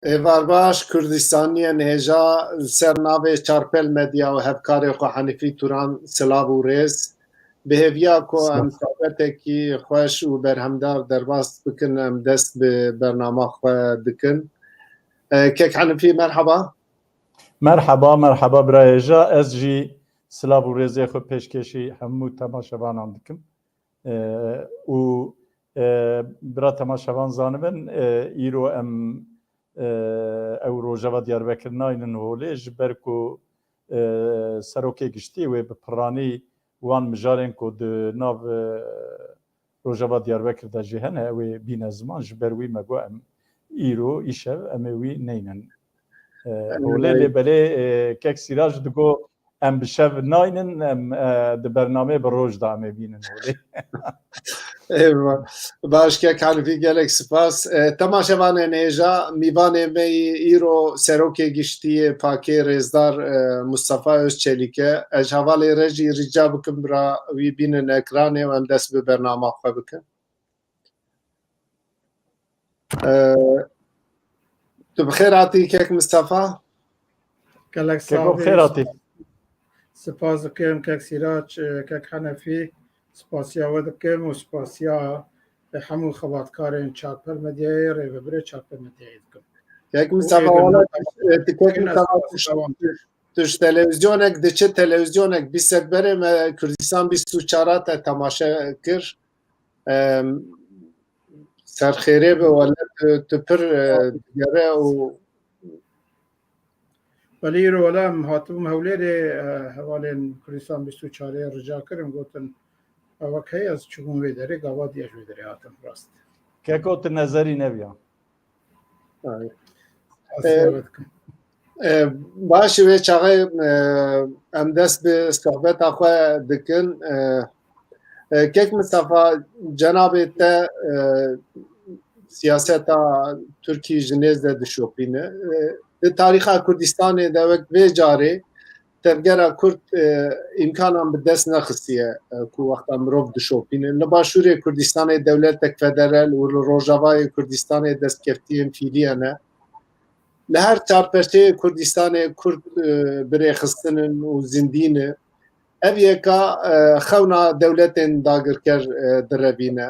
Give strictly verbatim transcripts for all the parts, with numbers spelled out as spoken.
Êvar baş, Kurdistaniyên hêja li ser navê Çarpel Medya û hevkarê xwe Henîfî Turan silav û rêz. Bi hêviya ku em sohbetekî xweş û berhemdar derbas bikin, em dest bi bernama xwe dikin. E, Kek Henîfî, merheba. Merheba, merheba bira hêja. Ez jî silav û rêzê xwe pêşkêşî hemû temaşevanan dikim. E, û, e, bira temaşevan zanibin, e, îro em, e, ew rojeva Diyarbekir naynin holê, ji ber ku, e, serokê giştî wê bi piranî wan mijarên ku di nav, e, rojeva Diyarbekir de jî hene, ew ê bîne ziman, ji ber wî me got em îro, îşev, em ê wî neynin, e, holê. Lê belê, e, Kek Sîrac digo, em bi şev naynin, em, e, di bernameyê bi roj de em ê bînin holê. Eyvallah. Baş, Kek Hanifî, gelek spas. E, temaşevanên hêja, mîvanê me yî îro serokê giştî yê pakê rêzdar, e, Mustafa Özçelik e. Ez hevalê re jî rica bikim bira wî bînin ekranê û em dest bi bernama xwe bikin. E, tu bi xêr hatî, Kek Mustafa. Gelek Keko, sax bî. Xêr hatî. Spas dikim Kek Sîrac, e, Kek Henefî, spasiya we dikim û spasiya, e, hemû xebatkarên Çarpel Medyayê, rêvebirê Çarpel Medyayê dikim. Kek Mustafa, wala, e, tu Kek Mustafa, tu, tu ji televîzyonek diçe televîzyonek bîst sed berê me Kurdistan bîst û çar te temaşe kir. Em, serxêrê be, wele tu, tu pir, e, digere û Belê îro wele em hatibûm Hewlêrê, e, hevalên Kurdistan bîst û çarê rica kirin, gotin, "Ewek heye, ez çûbûm wê derê, gava diye ji wê derê hatim rast." Keko, tu nezerî nebiya. Ay. Ez E, sêr dikim. E, baş, wê çaxê, e, em dest bi sohbeta xwe dikin. E, e, Kek Mistefa, cenabê te, e, siyaseta Tirkî ji nêz de dişopîne. E, di tarîxa Kurdistanê de wek vê carê tevgera Kurd, e, îmkanan bi dest nexistiye, e, ku wexta mirov dişopîne. Li Başûrê Kurdistanê dewletek federal û li Rojavayê Kurdistanê destkeftiyên fîlî hene. Li her çar perçeyê Kurdistanê Kurd, e, bi rêxistin in û zindî ne. Ev yeka, e, xewna dewletên dagirker, e, direvîne.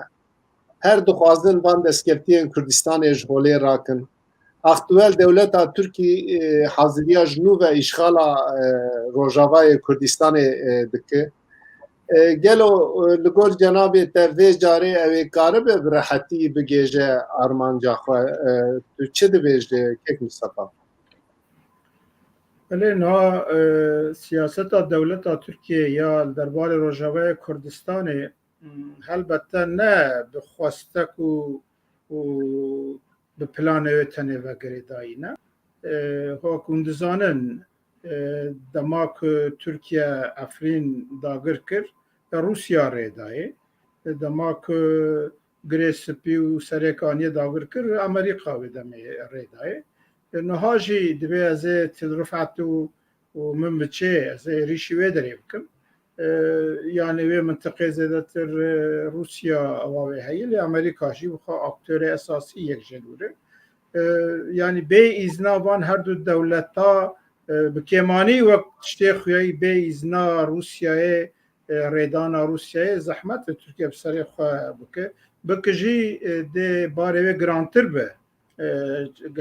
Her dixwazin van destkeftiyên Kurdistanê ji holê rakin. Aktuel dewleta Tirkî, e, haziriya ji nû ve îşxala, e, Rojavayê Kurdistanê, e, dike. E, gelo, e, li gor cenabê te vê carê ew ê karibe bi rehetî bigêje armanca xwe? E, tu çi dibêje, Kek Mistefa? Belê, niha, e, siyaseta dewleta Tirkiyê ya li derbarê Rojavayê Kurdistanê, m, helbette ne bi xwestek û, û bi planê wê tenê ve girêdayî ne. E, wek hûn dizanin, e, dema ku Tirkiye Efrîn dagir kir, e, Rûsya rê dayê. E, dema ku Girê Spî û Serêkaniyê dagir kir, Amerîka wê demê rê dayê. E, niha jî divê ez ê Til Rifet û, û min biçê, ez ê êrîşî wê derê bikim. E, yanî wê mintiqê zêdetir, e, Rûsya ewa wê heye, lê Amerîka jî bi xwe aktorê esasî yek jê nûr e. E, yanî bê îzna van her du dewleta, e, bi kêmanî wek tiştê xuyayî bê îzna Rûsyayê, e, rêdana Rûsyayê zehmet e Tirkiye bi serê xwe bike. Bike jî, e, dê barê wê girantir be, e,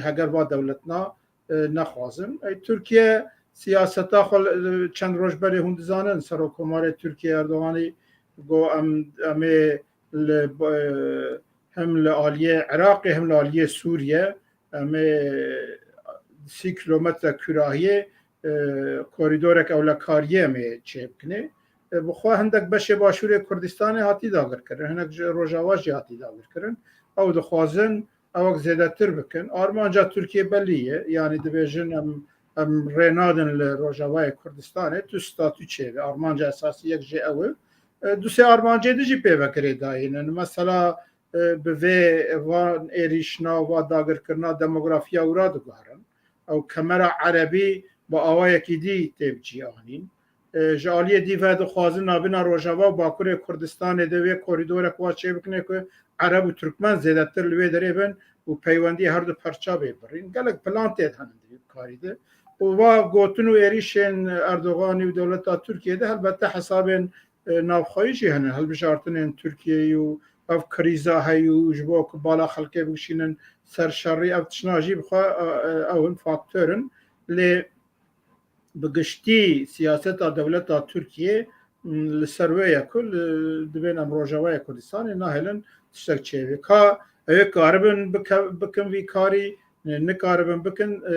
heger va dewletna, e, nexwazin. E, Tirkiye siyaseta xwe, e, çend roj berê hûn dizanin, Serokkomarê Tirkiye Erdoganî got, em, em ê li, e, hem li aliyê Iraqê hem li aliyê Sûriye em ê sî kilometre kûrahiyê, e, korîdorek ewlekariyê em ê çêbikinê. E, bi xwe hindek beşê Başûrê Kurdistanê hatî dagirkirin, hinek ji Rojava jî hatî dagirkirin. Ew dixwazin ewek zêdetir bikin. Armanca Tirkiyê belî ye. Yanî dibêjin em, em rê nadin li Rojavayê Kurdistanê tu statû çêbe. Armanca esasî yek jê ew e. E, du sê armancê din jî pê ve girêdayî ne. Mesela, e, bi vê van êrîşna, va dagirkirina demografiya wira diguherin. Ew kemera erebî bi awayekî dî tê bi cî anîn. E, ji aliyê dî ve dixwazin navbîna Rojava û Bakurê Kurdistanê de wê korîdorek wa çêbikine ku Ereb û Tirkmen zêdetir li wê derê bin, û peywendiyê her du perça bê birîn. Gelek plan tê de hene di vî karî de. Û va gotin û êrîşên Erdoganî û dewleta Tirkiyê de helbette hesabên, e, navxweyî jî hene. Hilbijartinên Tirkiyeyê û ev krîza heyî û ji bo ku bala xelkê bikişînin ser şerî, ev tiştna jî bi xwe, e, e, ew in faktor in. Lê bi giştî siyaseta dewleta Tirkiyê, m, li ser wê ye ku li, dibên em Rojavayê Kurdistanê nahêlin tiştek çêbê. Ka ew ê karibin bike-, bikin vî karî, e, nikaribin bikin, e,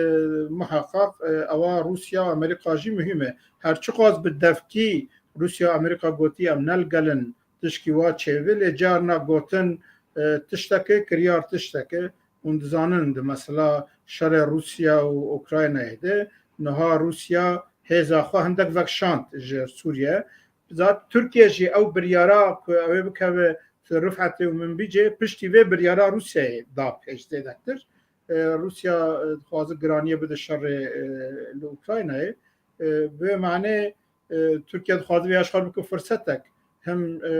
muheqaq, e, ewa Rûsya, Amerîka jî muhîm e. Her çiqas bi devkî Rûsya, Amerîka gotî em ne li gel in, tişkî wa çêbê, lê carna gotin, e, tiştek e, kiryar tiştek e. Hûn dizanin di mesela şerê Rûsya û Ukraynayê de niha Rûsya hêza xwe hindek vekşand ji Sûriye. Zat Tirkiye jî ew biryara ku ew ê bikeve Rifetê û Minbicê piştî vê biryara Rûsyayê da pêş zêdetir. E, Rûsya, e, dixwaze giraniyê bide şerê, e, li Ukraynayê. E, bi vê manê, e, Tirkiye dixwaze vê ya ji xwe bike firsetek. Hem, e,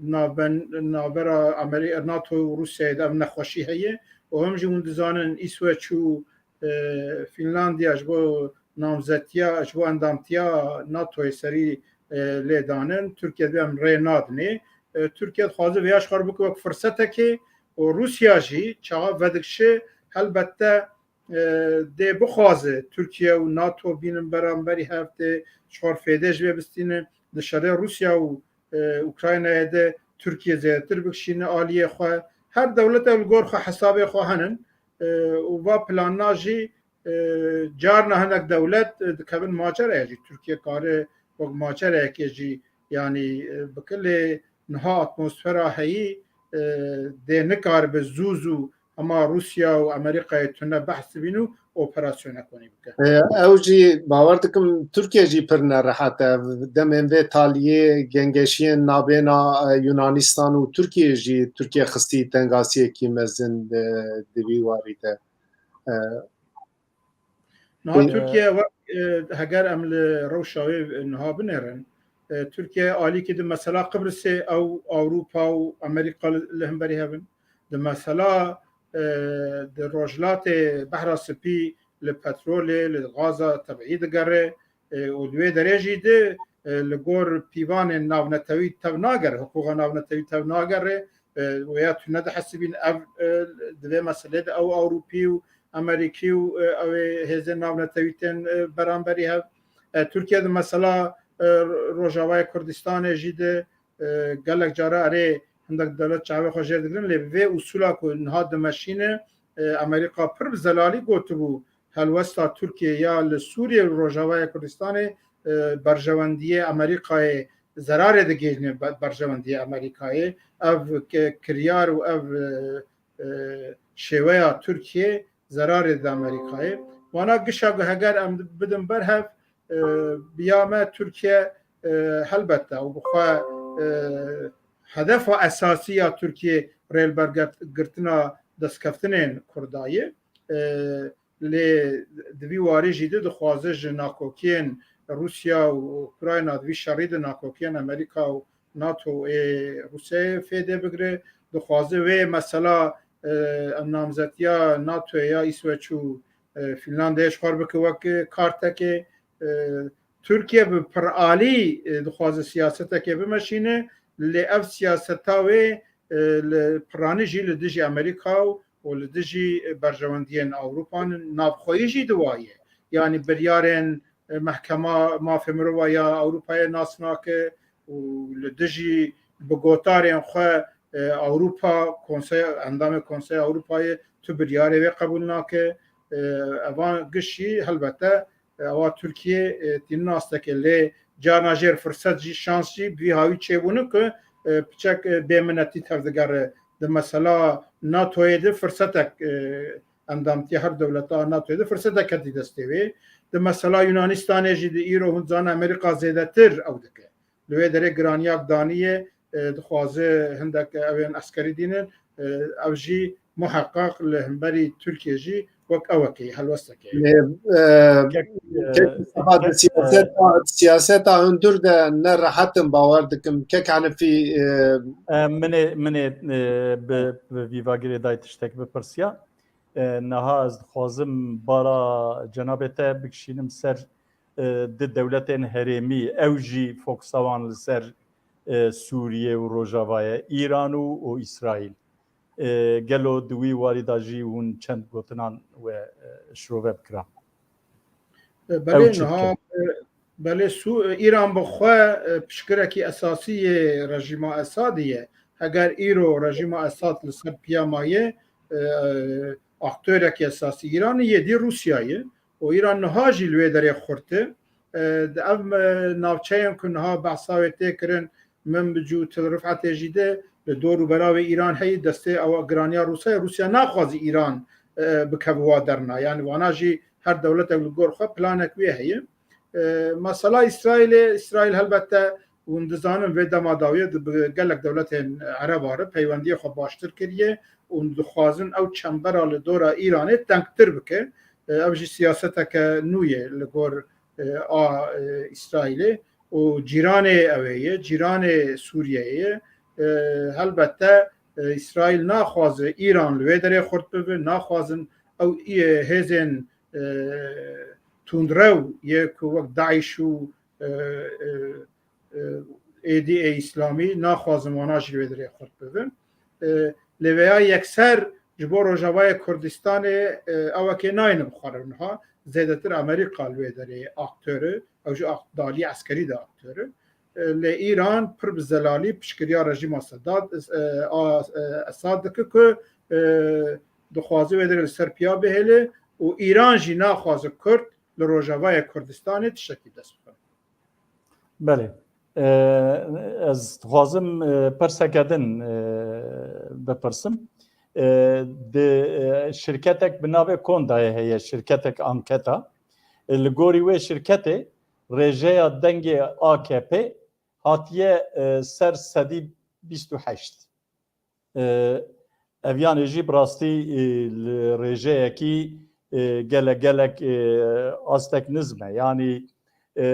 navben-, navbera Amerî-, NATO û Rûsyayê de ev nexweşî heye û hem jî hûn dizanin Îsweç û, e, Fînlandiya ji bo namzetiya, ji bo endamtiya NATOyê serî, e, lê danin. Tirkiye dibê em rê nadinê. E, Tirkiye dixwaze vê ya ji xwe re bike wek firsetekê û Rûsya jî çawa vedikşe helbette, e, dê bixwaze Tirkiye û NATO bînin beramberî hev tê ji xwe re fêdê ji vê bistîne di şerê Rûsya û, e, Ukraynayê de Tirkiye zêdetir bikişîne aliyê xwe. Her dewlete li gor xwe hesabê xwe henin, e, û va planna jî, e, carna hinek dewlet, e, dikevin maceraya jî. Tirkiye kare wek macerayekê jî, yanî, e, bike, lê niha atmosfera heyî, e, dê nikaribe zû zû hema Rûsya û Amerîkayê tune behs dibîn û operasyonek wanî bike. E, ew jî bawer dikim Tirkiye jî pir nerehet e. Demên vê taliyê gengeşiyên nabêna, e, Yunanistan û Tirkiye jî Tirkiye xistî tengasiyekî mezin, e, di vî warî de. E, Niha Ê- Tirkiye wek, e, heger em li rewşa wê niha binêrin, e, Tirkiye alîkî di mesela Qibrisê ew Ewropa û Amerîka li, li hemberî hev in. Di mesela, e, di Rojhilatê Behra Spî li petrolê, li gaza tebîî digere, e, û di wê derê jî di, e, li gor pîvanên navnetewî tev nagere, hiqûqa navnetewî tev nagere, e, û ya tu nedihesibîn ev, e, di vê meselê de ew Ewropî û Amerîkî û, e, ew ê hêzên navnetewî tên, e, beramberî hev. E, Tirkiye di mesela, e, Rojavayê Kurdistanê jî de, e, gelek cara erê hindek dewlet çavê xwe jêr digirin, lê bi vê usûla ku niha dimeşîne, e, Amerîka pir bi zelalî gotibû, helwesta Tirkiye ya li Sûriye û Rojavayê Kurdistanê, e, berjewendiyê Amerîkayê zerarê digihîne be-, berjewendiyê Amerîkayê. Ev ke-, kiryar û ev, e, e, şêweya Tirkiye zerarê dide Amerîkayê. Wana gişa ku heger em bidin ber hev, e, bi ya me Tirkiye, e, helbette û bi xwe, e, hedefa esasî ya Tirkiye rêlbergirtina destkeftinên Kurda ye. E, lê di vî warî jî de dixwaze ji nakokiyên Rûsya û Ukrayna, di vî şerî de nakokiyên Amerîka û NATO ê Rûsyayê fêdê bigire. Dixwaze wê mesela, e, em namzetiya NATOyê ya Îsweç û, e, Fînlandiyayê ji xwe re bike wek, e, kartekê. E, Tirkiye bi piralî, e, dixwaze siyasetekê bimeşîne, lê ev siyaseta wê, e, li piranî jî li dijî Amerîka û û li dijî berjewendiyên Ewropa in, navxweyî jî di wa ye. Yanî biryarên, e, Mehkema Mafê Mirova ya Ewropayê nas nake û li dijî bi gotarên xwe, e, Ewropa, Konsey, endamê Konseya Ewropayê tu biryarê wê qebûl nake. E, evan giş jî helbete e, ewa Tirkiye, e, tînin asteke lê carna jêr firset jî, şans jî bi vî hawî çêbûne ku, e, piçek, e, bêminetî tevdigere. Di mesela NATOyê de firsetek, e, endamtiya her dewleta NATOyê de firsetek ketî destê wê. Di mesela Yunanistanê jî di îro hûn zanin Amerîka zêdetir ew dike. Li wê derê giraniyak daniye, e, dixwaze hindek ewên eskerî dînin, e, ev jî muheqeq li hemberî Tirkiye jî wek ewekê, helwestekê. Kek, e, kek, e, siyaseta, siyaseta hundir de ne rehet im, bawer dikim. Kek Hanifî, e, E, minê, minê, e, bi, bi vî va girêdayî tiştek bipirsiya. E, niha ez dixwazim bara cenabê te bikişînim ser, e, di dewletên herêmî, ew jî fokusa wan li ser, e, Sûriyê û Rojava ye, Îran û, û Îsraîl. E, gelo di wî warî de jî hûn çend gotinan we, e, şirove bikira? E, belê, niha, e, belê, Sû-, e, Îran bi xwe, e, pişkirekî esasî yê rejîma Esadî ye. Heger îro rejîma Esad li ser piya maye, e, aktorekî esasî Îranî yê dî Rûsya ye. Û Îran niha jî li wê derê xurt e. E, di ev, e, navçeyên ku niha behsa wê tê kirin, Minbic û Til Rifetê jî de li dor û bera wê Îran heye, destê ew giraniya Rûsya ye. Rûsya naxwaze Îran, e, bikeve wa derna. Yani vana jî her dewletek li gor xwe planek wê heye. E, mesela Îsraîlê, Îsraîl helbette hûn dizanin vê dema dawiyê de bi gelek dewletên Ereba re peywendiyê xwe baştir kiriye û dixwazin ew çembera li dora Îranê tengtir bike. E, ev jî siyaseteke nû ye li gor, e, a, e, Îsraîlê û cîranê ew ê ye, cîranê Sûriyeyê ye. E, helbette, e, Îsraîl naxwaze Îran li wê derê xurt bibe, naxwazin ew, e, hêzên, e, tundrew yê ku wek DAIŞ û, e, e, e, êdî ê Îslamî naxwazin wana jî li wê derê xurt bibin. E, lê vêya yekser ji bo Rojavayê Kurdistanê, e, ewekê nayêne bi xwe re niha. Zêdetir Amerîka li wê derê aktor e. Ew jî ak-, di aliyê eskerî de aktor e. E, lê Îran pir bi zelalî piştgiriya rejîma Sedad, e, a, e, Esad dike ku, e, dixwaze wê derê li ser piya bihêle û Îran jî naxwaze Kurd li Rojavayê Kurdistanê tiştekî dest bixin. Belê. E, ez dixwazim, e, pirseke din, e, bipirsim. E, di, e, şirketek bi navê Kondayê heye, şirketek anketa. E, li gorî wê şirketê rêjeya dengê A K P hatiye, e, ser sedî bîst û heşt. E, ev yanê jî bi rastî, e, li rêjeyekî, e, gelek gelek, e, astek nizm e. Yanî, e,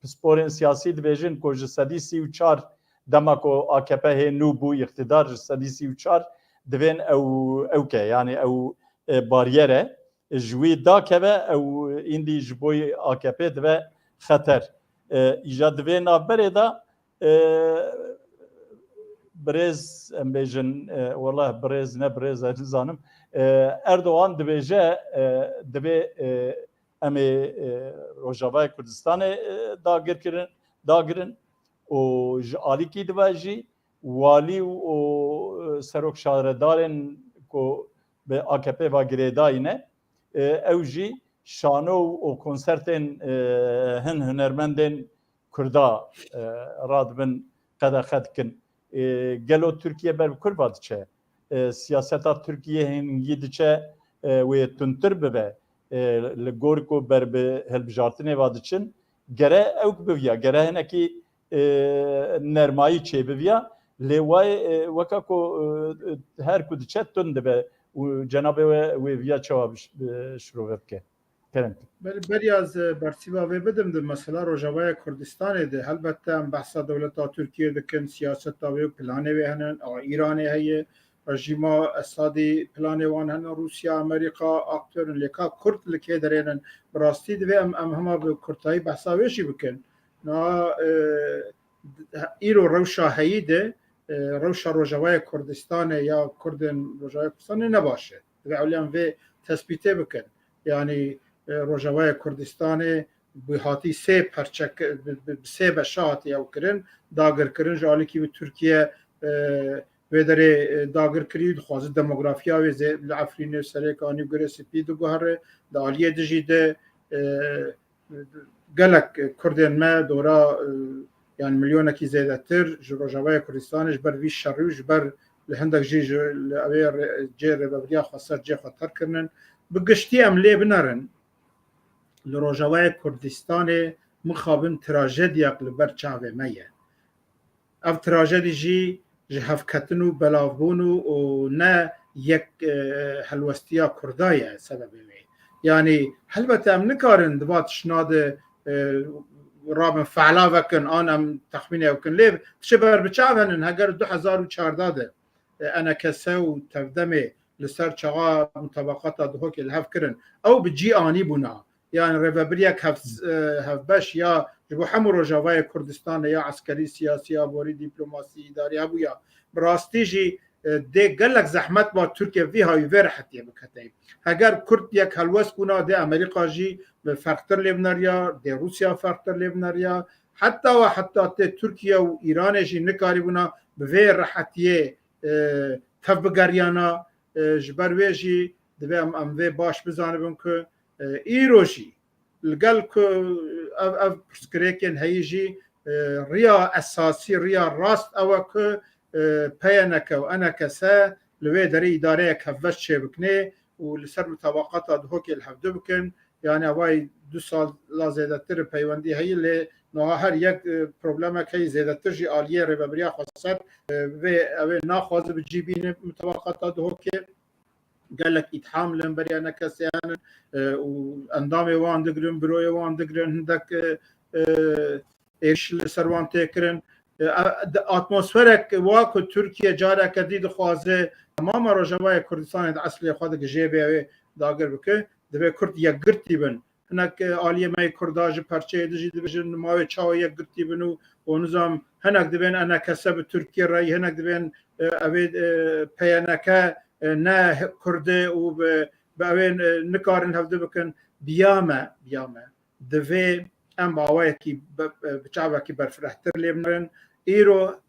pisporên siyasî dibêjin ku ji sedî sî û çar dema ku A K P hê nû bû îqtîdar, ji sedî sî û çar divên ew, ew ke, yanî ew, e, bariyere ji wî dakeve, ew îndî ji bo A K P dibe xeter. E, îja di vê navberê de, e, birêz, em bêjin, e, wellah birêz ne birêz, ez nizanim. E, Erdogan dibêje, e, divê, e, em ê, e, Rojavayê Kurdistanê, e, dagir kirin, dagirin û ji alîkî dibe jî walî û, û, e, serok şaredarên ku bi A K P ve girêdayî ne, e, ew jî şano û konsertên, e, hin hunermendên Kurda, e, radibin qedexe dikin. E, gelo Tirkiye ber bi Kurd ve diçe? E, siyaseta Tirkiye hingî diçe, e, wê tundtir bibe? E, li gor ku ber bi hilbijartinê ve diçin, gere ewk biviya, gere hinekî, e, nermayî çêbiviya. Lê wayê, e, weka ku, e, her ku diçe tund dibe û cenabê we wê viya çawa biş-, bi-, şirove bike? Kerem. Ber-, beriya ez, e, bersîva vê bidim, di mesela Rojavaya Kurdistanê de helbette em behsa dewleta Tirkiye dikin, siyaseta wê û planê wê hene, a Îranê heye, rejîma Esadî planê wan hene, Rûsya, Amerîka aktor in, lê ka Kurd li kê derênin? Bi rastî divê em, em hema bi kurtayî behsa wê jî bikin. Na, e, îro rewşa heyî de, e, rewşa Rojavayê Kurdistanê ya Kurdên Rojavayê Kurdistanê ne baş e. Divê ewliyan vê tespîtê bikin. Yanî, e, Rojavayê Kurdistanê bi hatî sê perçe ki-, bi, bi, bi sê beşa hatiye ew kirin, dagirkirin, ji alîkî bi Tirkiye, e, wê derê, e, dagir kirî, dixwaze demografiya wê zê-, li Efrînê, Serêkanî û Girê Spî diguhere, di aliyê dijî de, e, gelek Kurdên me dora, e, yani milyonekî zêdetir ji Rojavaya Kurdistanê ji ber vî şerî û ji ber li hindek jî ji, li ewê re-, cê rêvebiriya xweser cê xwe terk kirinin. Bi giştî em lê binerin, li Rojavaya Kurdistanê mixabin trajediyak li ber çavê me ye. Ev trajedî jî ji hevketin û belavbûn û, û ne yek, e, helwestiya Kurda ye sebebê wê. Yanî helbete em nikarin di va tiştna de, e, rabin fe'la vekin, an em texmîne bikin. Lê tiştê ber bi çav henin, heger du hezar û çardeh de, e, enekese û tevdemê li ser çaxa mutabaqata Duhokê li hev kirin, ew bi cî anî bûna. Yanî rêvebiriyek hev-, e, hevbeş ya ji bo hemû Rojavayê Kurdistanê ya eskerî, siyasî, aborî, dîplomasî, îdarî hebûya. Bi rastî jî, e, dê gelek zehmet ba Tirkiye vî hawî vê rehetiyê biketeyî. Heger Kurd yek helwest bûna, dê Amerîka jî bi ferqtir lê bineriya, dê Rûsya ferqtir lê bineriya. Heta we heta tê Tirkiye û Îranê jî nikarîbûna bi vê rehetiyê, e, tev bigeriyana, e, ji ber wê jî divê em, em vê baş bizanibin ku, e, îro jî li gel ku ev, ev pirsgirêkên heyî jî, e, riya esasî, riya rast ew e ku, e, P Y N K û E N K S li wê derê îdareyek hevbeş çêbikine û li ser mutabaqata Duhokê li hevdu bikin. Yanî evayî du sala zêdetir peywendî heyî, lê niha her yek, e, problemek heyî, zêdetir jî aliyê rêvebiriya xweser, e, vê ew ê naxwaze bi cî bîne mutabaqata Duhokê. Gelek îtham li hemberî E N K S henin, e, û endamê wan digirin, büroyê wan digirin, hindek, e, e, êrîş li ser wan tê kirin. E, a-, di atmosferek wa ku Tirkiye careke dî dixwaze temama Rojavayê Kurdistanê di eslê xwe de gijê bê, ew ê dagir bike, divê Kurd yekgirtî bin. Hinek, e, aliyê me yê Kurda ji perçeyê dijî dibêjin, ma wê çawa yekgirtî bin û, û nizam hinek dibên E N K S bi Tirkiye re, hinek dibên, e, ev ê, e, P Y N K, e, ne Kurd e û bi, bi ew ê, e, nikarin hevdu bikin. Biya me, biya me. Divê em bi awayekî be-, bi çavekî berfirehtir lê binerin. Îro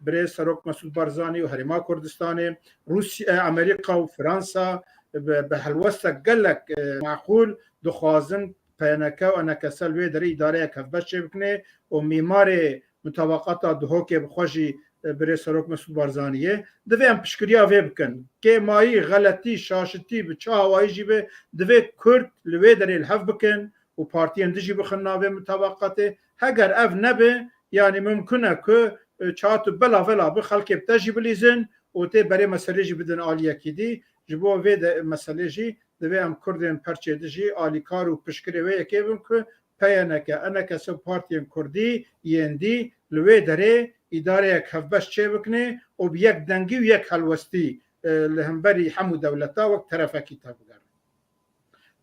birêz Serok Mesûd Barzanî û Herêma Kurdistanê, Rûsya, Amerîka û Fransa bi, bi helwestek gelek, e, meqûl dixwazin P Y N K û E N K S li wê derê îdareyek hevbeş çêbikine û mîmarê mutabaqata Duhokê bi xwe jî, e, birêz Serok Mesûd Barzanî ye. Divê em piştgiriya vê bikin. Kêmayî, xeletî, şaşitî bi çi awayî jî be, divê Kurd li wê derê li hev bikin û partiyên dijî bixin navê mutabaqatê. Heger ev nebe, yanî mimkun e ku, e, çawa tu bela vela bi xelkê bi te jî bilîzin û tê berê meselê jî bidin aliyekî dî. Ji bo vê de meselê jî divê em Kurdên perçê dijî alîkar û piştgirê wê yekê bin ku P Y N K, E N K S û partiyên Kurdî yên dî li wê derê îdareyek hevbeş çêbikine û bi yek dengî û yek helwestî, e, li hemberî hemû dewleta wek terefekî tevbigerin.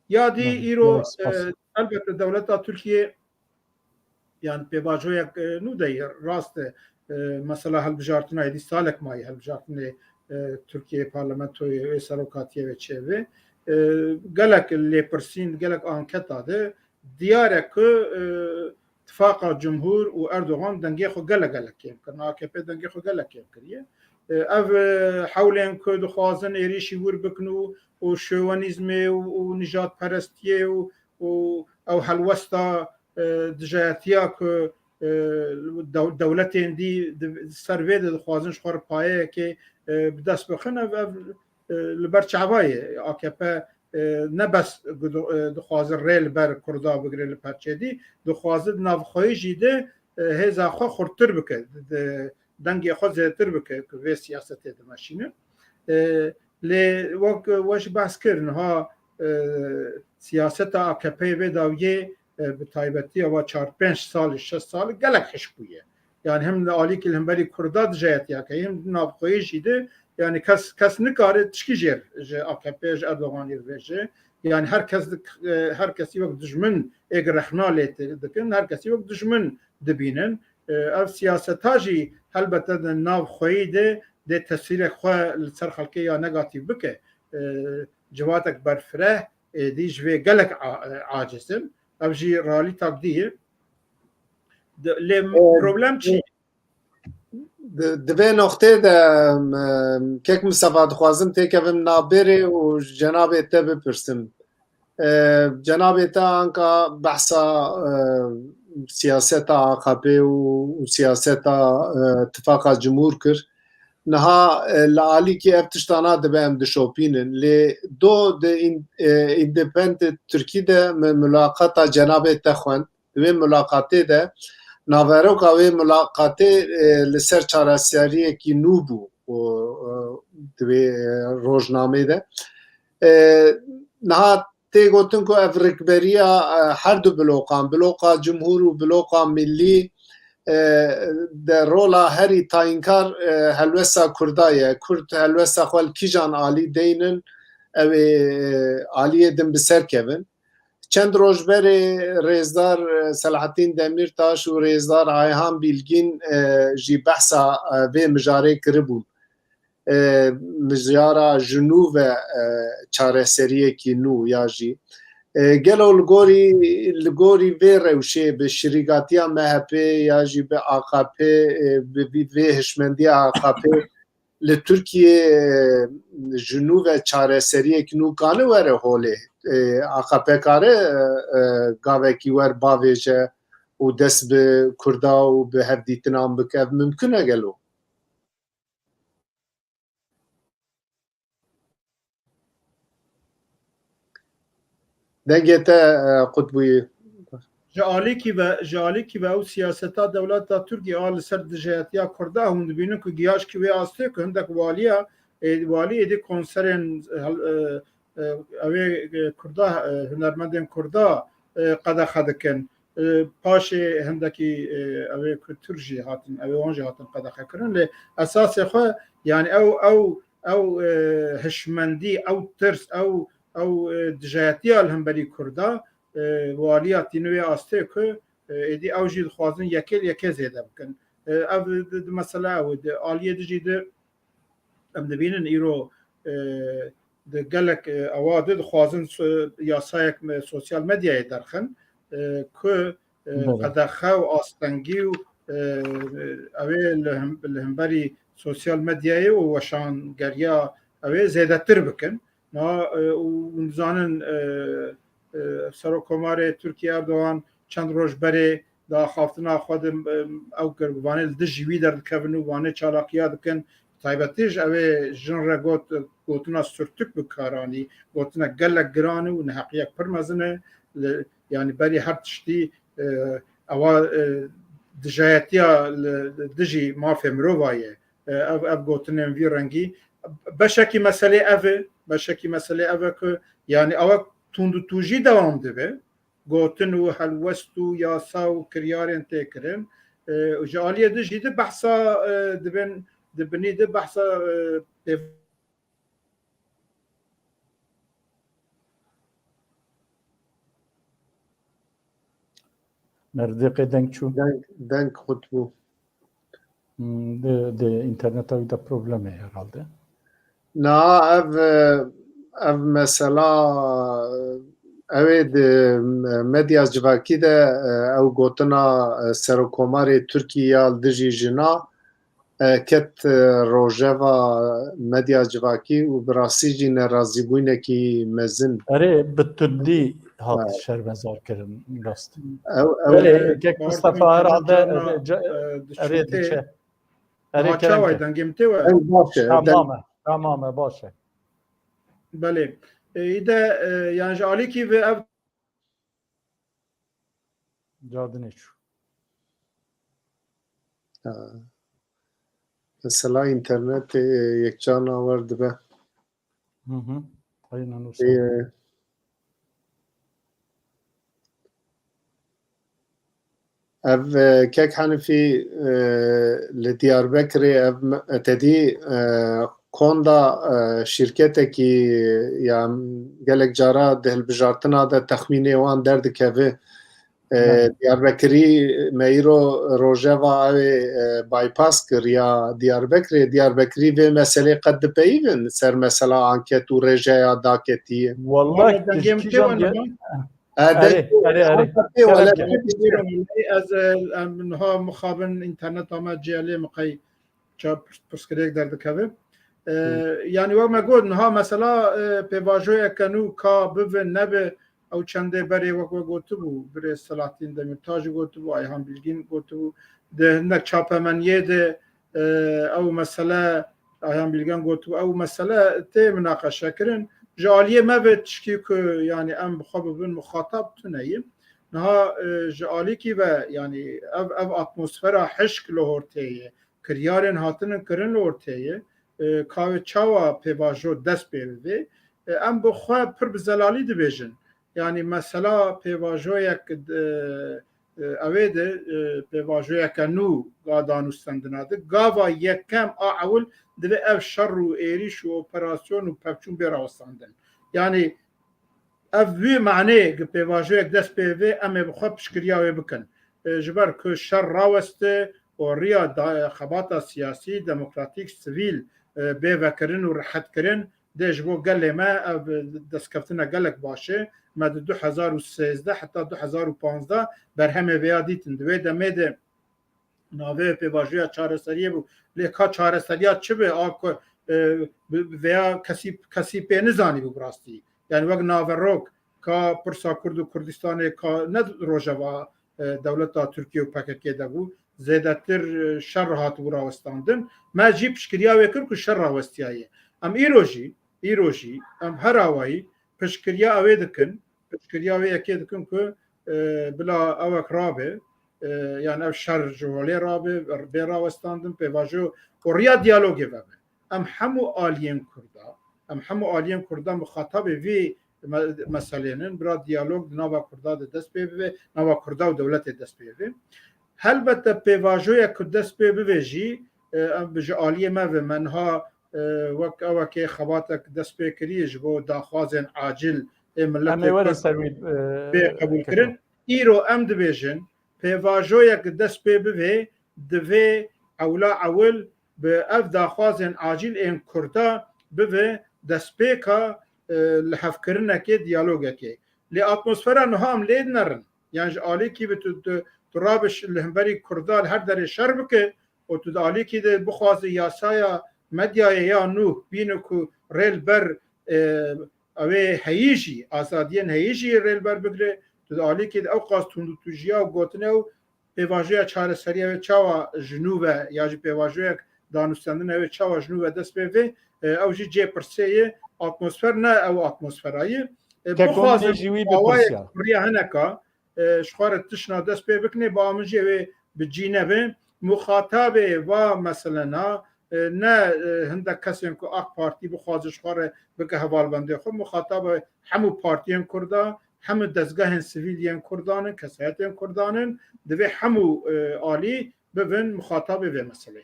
Ya dî Belê, îro, belê, spas. E, elbette dewleta Tirkiye, yan pêvajoyek, e, nû de ye, rast e, e, mesela hilbijartina êdî salek mayî hilbijartinê, e, Tirkiye parlamentoyê wê serokatiye wê çêbê. E, gelek lêpirsîn, gelek anketa de diyar e ku, e, Tifaqa Cumhur û Erdogan dengê xwe gelek gelek kêm kirin. A K P dengê xwe gelek kêm kiriye. E, ev, e, hewlên ku dixwazin êrîşî wir bikin û, û şovenîzmê û, û nijadperestiyê û, û ew helwesta, e, dijayetiya ku, e, dew-, dewletên dî di ser vê de dixwazin ji xwe re payeyekê, e, bi dest bixin. Ev, ev, e, li ber çava ye. A K P, e, ne bes ku di-, e, dixwaze rê li ber Kurda bigire li perçê dî, dixwaze di navxweyî jî de, e, hêza xwe xurttir bike, di, dengê xwe zêdetir bike ku vê siyasetê dimeşîne. E, lê wek we jî behs kir, niha, e, siyaseta A K P'ê vê dawiyê, e, bi taybetî ava çar pênc salî, şeş salî gelek hişk bûye. Yani hem li alîkî li hemberî Kurda dijayetiya heye, hem di navxweyî jî de, yani kes, kes nikare tişkî jê, ji A K P, ji Erdoganî re bêje. Yani her kes dik-, e, her kesî wek dijmin êk rexna lê te-, dikin, her kesî wek dijmin dibînin. E, ev siyaseta jî helbete di nav xweyî de dê tesîrek xwe li ser xelkê ya negatîf bike. E, civatek berfireh êdî ji vê gelek a-, e, aciz in. Ev jî realîtak dî ye. Di-, lê E, problem çi? di-, di vê noqtê de, em, em, kek Mistefa, dixwazim têkevim navbêrê û ji cenabê te bipirsim. E, cenabê te anka behsa, e, siyaseta A K P û, û siyaseta, e, Tifaqa Cumhur kir. Niha, e, li alîkî ev tiştana dibe em dişopînin. Lê do di in-, e, Independent Tirkî de me mulaqata cenabê te xwend. Di wê mulaqatê de, naveroka wê mulaqatê, e, li ser çareseriyekî nû bû. Û, e, di wê, e, rojnameyê de. E, niha tê gotin ku ev rikberiya, e, her du blokan, bloka cumhur û bloka millî, e, de rola herî tayînkar, e, helwesta Kurda ye. Kurd helwesta xwe li kîjan alî deynin, ew ê, e, aliyê din bi ser kevin. Çend roj berê rêzdar, e, Selahattin Demirtaş û rêzdar Ayhan Bilgin, e, jî behsa, e, vê mijarê kiribûn. E, mijara ji nû ve, e, çareseriyekî nû ya jî, e, gelo li gorî, li gorî vê rewşê bi şirîgatiya M H P ya jî bi A K P, e, bi, bi vê hişmendiya A K P li Tirkiyê, e, ji nû ve çareseriyek nû kane were holê? E, A K P kare, e, e, gavekî wer bavêje û dest bi Kurda û bi hevdîtinan bike? Ev mimkun e gelo? Dengê te, e, qut bûyî. Ji alîkî ve, ji alîkî ve ew siyaseta dewleta Tirkiyê a li ser dijayetiya Kurda, hûn dibînin ku gihaşkî wê astê ku hindek waliya, ê, walî êdî konserên, e, hel-, e, e, ew ê, e, Kurda, e, hunermendên Kurda, e, qedexe dikin. E, paşê hindekî, e, ew ê ku Tirk jî hatin, ew ê wan jî hatin qedexe kirin. Lê esasê xwe, yani ew, ew, ew, e, hişmendî, ew tirs, ew, ew, e, dijayetiya li hemberî Kurda, e, waliya tîne wê astê ku, e, êdî ew jî dixwazin yekê li yekê zêde bikin. E, ev di, di mesele ew e. Di aliyê dijî de em dibînin îro, e, di gelek, e, ewa de dixwazin so-, yasayek me sosyal medyayê derxin, e, ku, e, Belê. qedexe û astengî û, e, ew ê li him-, li hemberî sosyal medyayê û weşangeriya ew ê zêdetir bikin. Na, e, û hûn dizanin, e, e, Serokkomarê Tirkiyê Erdogan çend roj berê di axaftina xwe de, e, ew kir, vanê li dijî wî derdikevin û vanê çalakiya dikin. Taybetî ji ew ê jin re got, gotina sirtûk bi kar anî, gotina gelek giran e û neheqiyek pir mezin e. Li, yanî berî her tiştî, e, ewa, e, dijayetiya li, li dijî mafê mirova ye. E, ev, ev gotinên vî rengî. Beşekî meselê ev e, beşekî meselê ev e ku, yanî ewa tundûtûjî dewam dibe. Gotin û helwest û yasa û kiryarên tê kirin. E, ji aliyê din jî di behsa, e, dibin, di binî di behsa, e, pêv- Merdêqê deng çû. Deng, deng qut bû. Hmm, di, di interneta wî de problem e herhalde. Na, ev, ev mesela, ew ê di medya civakî de, ew gotina Serokkomarê Tirkiyê ya li dijî jina, e, ket, e, rojeva medya civakî û bi rastî jî nerazîbûnekî mezin. Erê, bi tundî hat Evet. şermezar kirin, rast. Ew, ew Belê, Kek Mustafa herhalde, e, ca-, e, erê diçe. Erê, kerem çawa ke. Dengê min tê we? Deng baş e, deng. Tamam e, tamam e, baş e. Belê. E, îde, e, yani ji alîkî ve ev Cadinê çû. Ha. Mesela internetê, e, yekcan awer dibe. Hı hı. Aynen o. E, Ev, e, Kek Henifî, e, li Diyarbekirê ev me-, tedî, e, konda, e, şîrketekî ya gelek cara di hilbijartina de texmînê wan derdikeve. E, Evet. Diyarbekirî me îro rojeva ew ê, e, bypass kir ya Diyarbekirê. Diyarbekirî vê meselê qet dipeyivin ser mesela anket û rêjeya daketiyê? Wallahî Wala dengê min tê kîjan we diye-, niha? E, Erê, deng-, erê, erê. Kerem ke. Ez, e, em, niha mixabin înterneta me ciyelê min qey ça pirs-, pirsgirêk derdikeve. E, Hı. Yani wek me got, niha mesela, e, pêvajoyeke nû ka bibe nebe, ew çendê berê wek we gotibû, birêz Selahattin Demirtaş jî gotibû, Ayhan Bilgin gotibû, di hinek çapemeniyê de, e, ew mesele, Ayhan Bilgen gotibû, ew mesele tê minaqeşekirin. Ji aliyê me ve tişkî ku, yani em bi xwe bibin muxatab tune ye. Niha, e, ji alîkî ve, yani ev, ev atmosfera hişk li ortê ye. Kiryarên hatinin kirin li ortê ye. e, ka wê çawa pêvajo dest pê bivê. E, em bi xwe pir bi zelalî dibêjin. Yanî mesela pêvajoyek, e, e, ew ê de, e, pêvajoyeke nû ga danûstendina de. Gava yekem a ewil divê ev şer û êrîş û operasyon û pevçûn bê rawestandin. Yanî ev wî manê gi pêvajoyek dest pê vê, em ê bi xwe piştgiriya wê bikin. E, ji ber ku şer raweste û riya da-, xebata siyasî, demokratîk, sivîl, e, bê vekirin û rehetkirin, dê ji bo gelê me ev destkeftina gelek baş e. Me di du hezar û sêzdeh heta du hezar û panzdeh berhemê vêya dîtin. Di wê demê de navê pêvajoya çareseriyê bû. Lê ka çareseriya çi be? A ku, e, bi, bi vêya kesî, kesî pê nizanî bû bi rastî. Yani wek naverok ka pirsa Kurd û Kurdistanê ka ne rojeva, e, dewleta Tirkiye û P K K de bû. Zêdetir, e, şer hatibû rawestandin. Me jî piştgiriya wê kir ku şer rawestiyaye. Em îro jî, îro jî em her awayî piştgiriya ew ê dikin, piştgiriya wê yekê dikin ku, e, bila ewek rabe, e, yani ev şer ji holê rabe, bê rawestandin, pêvajo û riya diyalogê vebe. Em hemû aliyên Kurda, em hemû aliyên Kurda muxatabê vî me-, meselênin, bira diyalog di nava Kurda de dest pê bibe, nava Kurda û dewletê dest pê bibe. Helbette pêvajoyek ku dest pê bibe jî, e, em ji aliyê me ve me niha, e, wek ewekê xebatek dest pê kiriye ji bo daxwazên acil ê milletê Em ê werin Kurd ser wî, e, bê qebûl kirin. Îro em dibêjin, pêvajoyek dest pê bivê, divê ewla ewil bi ev daxwazên acîl ên Kurda bive destpêka, e, lihevkirinekê, diyalogekê. Lê atmosfera niha em lê dinerin. Yan ji alîkî bi tu, tu, tu rabiş li hemberî Kurda li her derê şer bike û tu di alîkî de bixwaze yasaya medyayê ya nû bîne ku rê li ber, e, ew ê heyî jî, azadiyên heyî jî rê li ber bigire. Tu di alîkî de ew qas tundûtûjiya û gotine û pêvajoya çareseriya wê çawa ji nû ve ya jî pêvajoyek danûstendina wê çawa ji nû ve dest pê vê, e, ew jî cê pirsê ye. Atmosfer ne ew atmosfera ye. E, Kekomînê bixwazin jî wî awayek bipirsiya. Riya hineka, e, ji xwe re tişna dest pê bikinê, ba min jî ew ê bi cî nebe. Muxatabê va meselena, e, ne, e, hindek kesên ku AK Partî bixwaze ji xwe re bike hevalbendê xwe. Muxatabe hemû partiyên Kurda, hemû dezgehên sivîl yên Kurdan in, kesayetên Kurdan in. Divê hemû, e, alî bibin muxatabê vê meselê.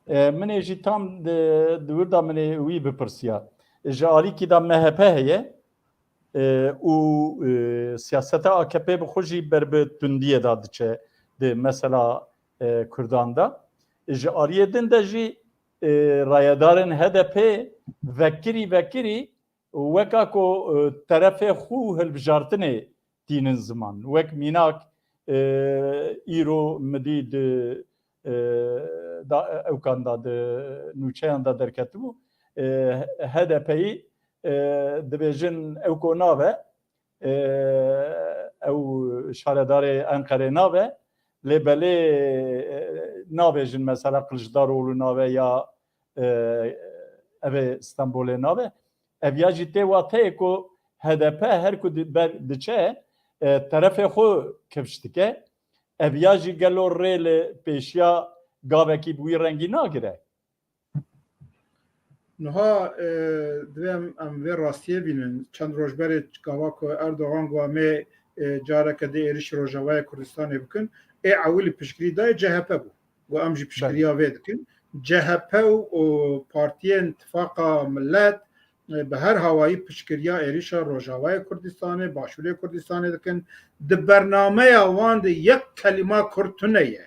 E, min ê jî tam di, di wir de min ê wî bipirsiya. Ji alîkî de M H P heye, e, û, e, siyaseta A K P bi xwe jî ber bi tundiyê de diçe di mesela, e, Kurdan de. Ji aliyê din de jî, e, rayedarên H D P vekirî vekirî weka ku, e, terefê xwe hilbijartinê tînin ziman. Wek mînak, e, îro midî di, e, da, ewkan da di nûçeyan da derketibû. E, H D P'yî, e, dibêjin ew ku nabe, e, ew şaredarê Enqerê nabe, lê belê, e, nabêjin mesela Kiliçdaroglu nabe ya, e, ev ê Stenbolê nabe. Ev ya jî tê wateyê ku H D P her ku di-, ber diçe, e, terefê xwe kifş dike. Ev ya jî gelo rê li pêşiya gavekî bi wî rengî nagire? Niha, e, divê em, em vê rastiyê bînin. Çend roj berê gava ku Erdogan got em ê, e, careke di êrişî Rojavayê Kurdistanê bikin, ê ewilî piştgirî dayê C H P bû. Got em jî piştgiriya vê dikin. C H P û, û partiyên Tifaqa Millet, e, bi her hawayî piştgiriya êrişa Rojavayê Kurdistanê, Başûrê Kurdistanê dikin. Di bernameya wan de yek kelîma Kurd tune ye.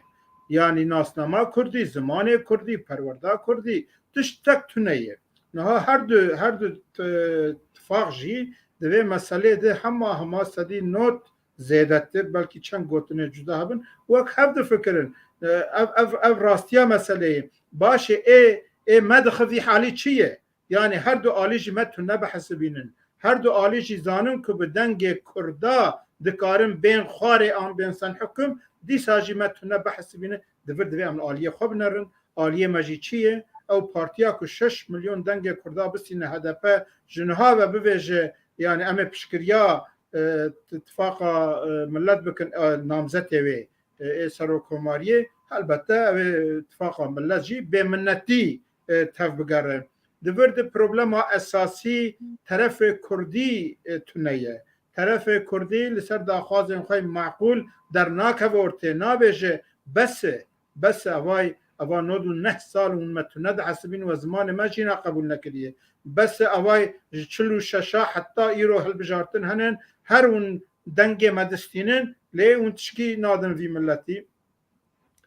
Yanî nasnama Kurdî, zimanê Kurdî, perwerda Kurdî, tiştek tune ye. Niha her du, her du t-, tifaq jî di vê meselê de hema hema sedî nod zêdetir, belkî çend gotinê cuda hebin, wek hev difikirin. E, ev, ev, ev rastiya meseleyê. Baş e, ê, ê me dixe vî halî çi ye? Yani her du alî jî me tune bihesibînin. Her du alî jî zanin ku bi dengê Kurda dikarin bên xwarê an bên senhukm, dîsa jî me tune bihesibînin. Di vir divê em li aliyê xwe binerin. Aliyê me jî çi ye? Ew partiya ku şeş milyon dengê Kurda bistîne H D P ji niha ve bivêje, yani em ê piştgiriya, e, t-, tifaqa, e, millet bikin, e, namzetê wê, e, ê serokkomariyê, helbette ew ê tifaqa millet jî bêminnetî e, tevbigere. Di vir de problema esasî terefê kurdî, e, tune ye. Terefê kurdî li ser daxwazên xwe maqûl dernakeve ortê, nabêje, bes e, bes e, evay, eva nod û neh sal hûn me tune dihesibîn, we zimanê me jîna qebûl nekiriye. Bes e, evay ji çil û şeşa heta îro hilbijartin henin, her hûn dengê me distînin, lê hûn tişkî nadin vî miletî.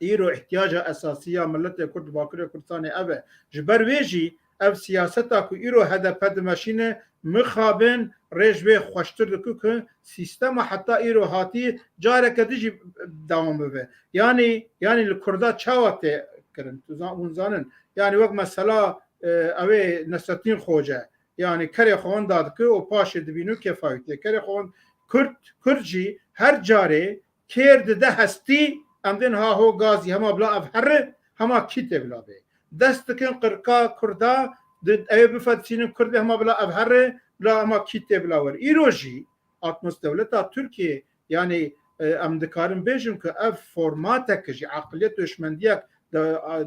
Îro ihtiyaca esasî ya miletê Kurd di Bakurê Kurdistanê ev e. Ji ber wê jî ev siyaseta ku îro H D P dimeşîne, mixabin rê ji wê xweştir dike ku sîstema heta îro hatî careke din jî dewam bibe. Yanî, yanî li Kurda çawa tê kirin? Tu zan-, hûn zanin. Yanî wek mesela, e, ew ê Nesretîn Xoce. Yanî kerê xwe wenda dike û paşê dibîne û kêfa wî tê. Kerê xwe wend-, Kurd, Kurd jî her carê kêr dide hestî, em dên ha ho gazî hema bila ev here, hema kî tê bila bê. Dest dikin qirka Kurda, di, ew ê bifetisînin Kurd bê hema bila ev here, bila hema kî tê bila wer. Îro jî atmos-, dewleta Tirkiyê, yanî, e, em dikarin bêjin ku ev formateke jî, aqiliyet û hişmendiyek de,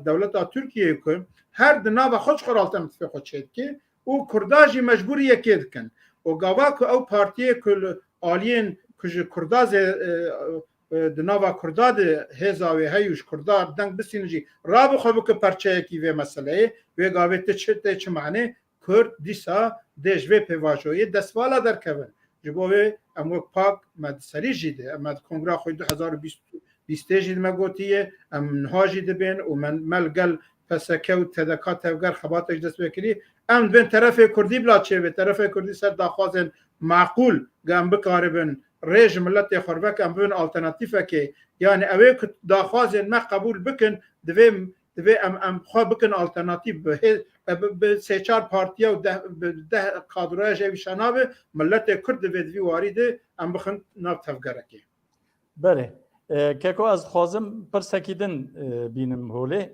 dewleta Tirkiyeyê ku her di nava xwe ji xwe re alternatîfê xwe çêdike, û Kurda jî mecbûr yekê dikin. Û gava ku ew partiyê ku li aliyên ku ji Kurda zê, e, e, di nava Kurda de hêza wê heye û ji Kurda deng bistînin jî rabixwe bike perçeyekî vê meseleyê, wê gavê tê çi, tê çi manê? Kurd dîsa dê ji vê pêvajoyê destvala derkevin. Ji bo wê em wek pak me di serî jî de, em me di kongra xwe du hezar û bîst, bîstê jî me gotiye, em niha jî dibên û me, me li gel P S K û T D K tevger xebatek ji dest pê kirî. Em dibên terefê Kurdî bila çêbe, terefê Kurdî ser daxwazên maqûl, ge em bikaribin rê ji miletê xwe re veke, em bibin alternatîfekê. Yanî ew ê ku daxwazên me qebûl bikin, divê, divê em, em xwe bikin alternatîf bi hê-, bi, bi sê çar partiya û deh, bi deh kadroya jî ev îşa nabe, miletê Kurd divê di vî warî de em bixin nav tevgerekê. Belê. E, Keko, ez dixwazim pirsekî din, e, bînim holê.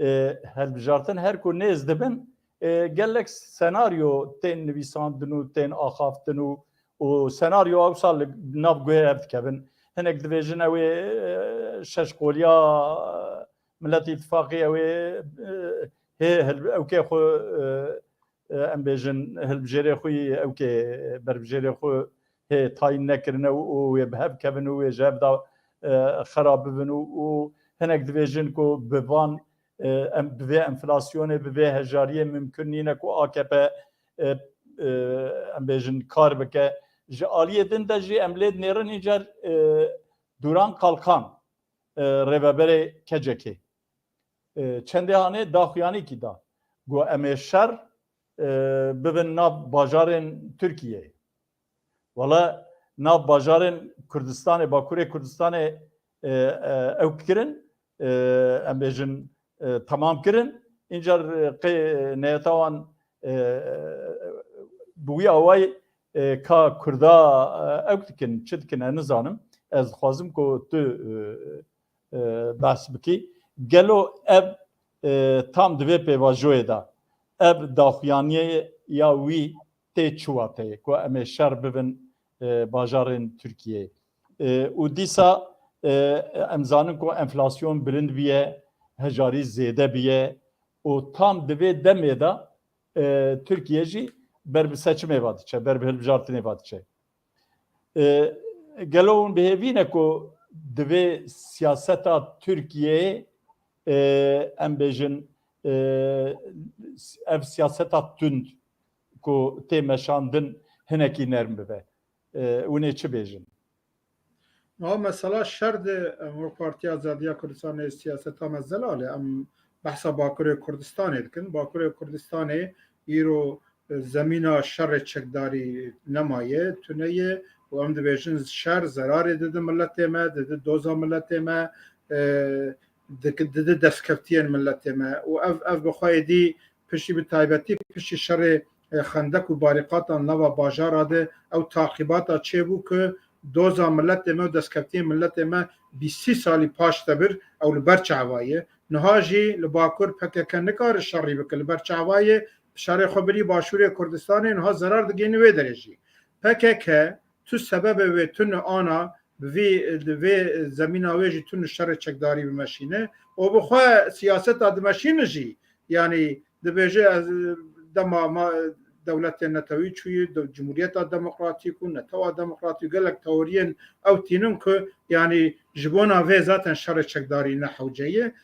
E, hilbijartin her ku nêz dibin, e, gelek senaryo tên nivîsandin û tên axaftin û, û senaryo ewsa li nav guhê ev dikevin. Hinek dibêjin ew ê, e, şeş qoliya Millet Îtifaqê ew ê, e, hê hil-, ewkê xwe, e, e, em bêjin, hilbijêrê xwe yî ewkê berbijêrê xwe hê tayîn nekirine û, û wê bi hev kevin û wê ji hev da, e, xera bibin û, û hinek dibêjin ku bi van, e, em, bi vê enflasyonê, bi vê hejariyê mimkun nîne ku A K P, e, e, em bêjin kar bike. Ji aliyê din de jî em lê dinêrin, încar, e, Duran Kalkan, e, rêveberê K C K'ê, e, çendê hanê daxuyanîkî da. Got, em ê şer, e, bibin nav bajarên Tirkiyeyê. Wala nav bajarên Kurdistanê, Bakurê Kurdistanê, e, e, ew kirin, e, em bêjin, e, temam kirin. Încar, e, qê neyeta wan, e, bi wî awayî, e, ka Kurda, e, ew dikin, çi dikin, ez nizanim. Ez dixwazim ku tu, e, e, behs bikî. Gelo ev, e, tam di vê pêvajoyê de ev daxuyaniyê ya wî tê çi wateyê ku em ê şer bibin, e, bajarên Tirkiyeyê? E, û dîsa, e, em zanin ku enflasyon bilind biye, hejarî zêde biye û tam di vê demê de, e, Tirkiye jî ber bi seçimê ve diçe, ber bi hilbijartinê ve diçe. E, gelo hûn bi hêvî ne ku divê siyaseta Tirkiyeyê, e, em bêjin, e, ev siyaseta tund ku tê meşandin hinekî nerm bibe? E, hûn ê çi bêjin? Niha mesela şer de, em wek Partiya Azadiya Kurdistanê siyaseta me zelal e. Em behsa Bakurê Kurdistanê dikin. Bakurê Kurdistanê îro, e, zemîna şerê çekdarî nemaye, tune ye û em dibêjin şer zerarê dide miletê me, dide doza miletê me, e, dik-, dide destkevtiyên miletê me û ev, ev bi xwe êdî piştî, bi taybetî piştî şerê, e, xendek û barîqatan nava bajara de ew taqîbata çêbû ku doza miletê me û destkevtiyên miletê me bîst sî salî paş de bir ew li ber çava ye. Niha jî li Bakur P K K nikare şerî bike, li ber çava ye, şerê xwe birî Başûrê Kurdistanê, niha zerar digihîne wê derê jî. P K K tu sebebê wê tune ana bi vî, di vê zemîna wê jî tune şerê çekdarî bimeşîne û bi xwe siyaseta dimeşîne jî, yanî dibêje ez, e, dema ma, e, dewletên netewî çûyî, de-, Cumhuriyeta Demokratîk û Netewa Demokratîk, gelek teoriyên ew tînin ku, yanî, ji bona vê zaten şerê çekdarî ne hewce ye.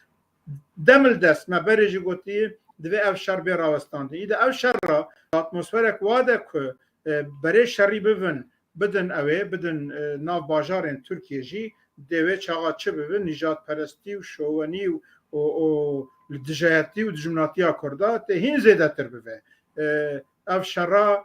Demildest me berê jî gotî, divê ev şer bê rawestandin. Îde ev şer re atmosferek wa de ku, e, berê şerî bibin, bidin ew ê, bidin, e, nav bajarên Tirkiyê jî, dê wê çaxa çi bibin, nîjadperestî û şowenî û, û, û li dijayetî û dijminatiya Kurda tê hîn zêdetir bibe. E, ev şera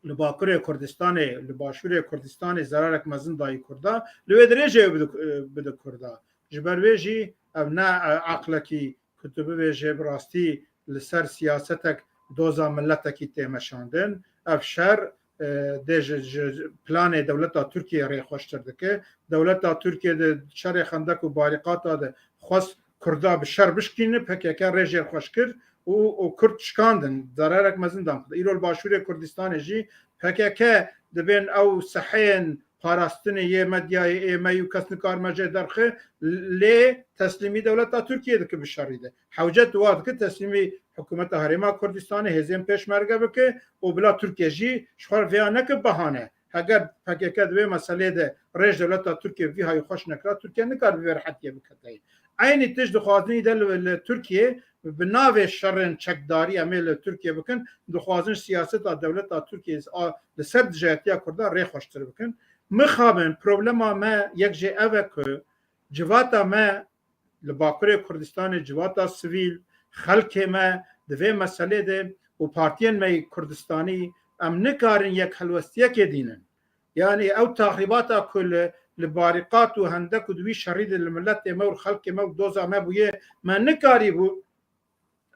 li Bakurê Kurdistanê, li Başûrê Kurdistanê zerarek mezin dayî Kurda, li wê dirêjê bide, bide Kurda. Ji ber wê jî ev ne, e, aqlekî ku tu bibêje bi rastî li ser siyasetek doza miletekî tê meşandin. Ev şer, e, dê ji, ji planê dewleta Tirkiye rê xweştir dike. Dewleta Tirkiye di şerê Xendek û Barîqata de xwest Kurda bi şer bişkîne, P K K rê jê xweş kir û, û Kurd şikandin. Zerarek mezin dan Kurda. Îro li Başûrê Kurdistanê jî P K K dibên ew seheyên parastinê yê medyayê ê me û kes nikarime jê derxe, lê teslîmî dewleta Tirkiye dike bi şerî de. Hewce tu wa dike teslîmî hikûmeta Herêma Kurdistanê, hêzên pêşmerge bike û bila Tirkiye jî ji xwe re vêya neke bahane. Heger P K K di vê meselê de rêj dewleta Tirkiye vî hayî xweş nekira, Tirkiye nikare bi vê rehetiyê bikete. Eynî tişt dixwazin îde li, li Tirkiye bi navê şerên çekdarî em ê li Tirkiye bikin, dixwazin siyaseta dewleta Tirkiye a, li ser dijayetiya Kurda rê xweştir bikin. Mixabin problema me yek jê ev e ku civata me li Bakurê Kurdistanê, civata sivîl, xelkê me di vê meselê de û partiyên me yê Kurdistanî, em nikarin yek helwestiyekê dînin. Yanî ew taxrîbata ku li, li Barîqat û Hendek û di wî şerî de li miletê me û xelkê me û doza me bûye, me nikarîbû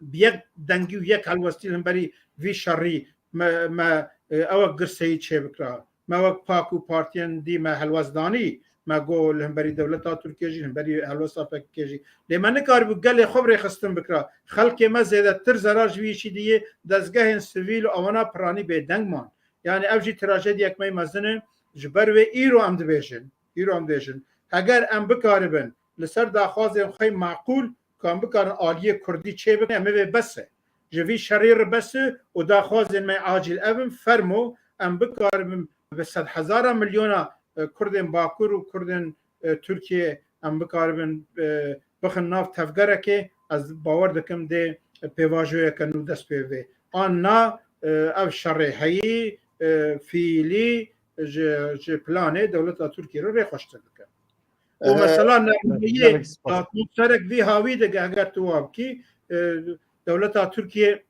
bi yek dengî û yek helwestî li hemberî vî şerî me, me, e, ew girseyî çêbikira. Me wek pak û partiyên dî me helwest danî. Me got li hemberî dewleta Tirkiye jî, li hemberî helwesta P K K jî. Lê me nikaribû gelê xwe bi rêxistin bikira. Xelkê me zêdetir zerar ji vî yişî dî yê, dezgehên sivîl û ewana piranî bêdeng man. Yanî ev jî trajediyek me mezin e. Ji ber wê îro em dibêjin, îro em dibêjin, heger em bikaribin li ser daxwazên xwe maqûl, ku em bikarin aliyê kurdî çêbikin, em ê vê bes e. Ji vî şerî re bes e û daxwazên me acîl ev in, fermo em bikaribin bi sedhezara milyona, e, kurdên Bakur û kurdên, e, Tirkiye em bikaribin, e, bixin nav tevgerekê, ez bawer dikim dê pêvajoyeke nû dest pê bê. An na, e, ev şerê heyî, e, fiîlî ji, ji planê dewleta Tirkiye re rê xweştir dike. Û, e, mesela nermeyê gelek spas. Atmosferek vî hawî de eger tu wa bikî, e, dewleta Tirkiye,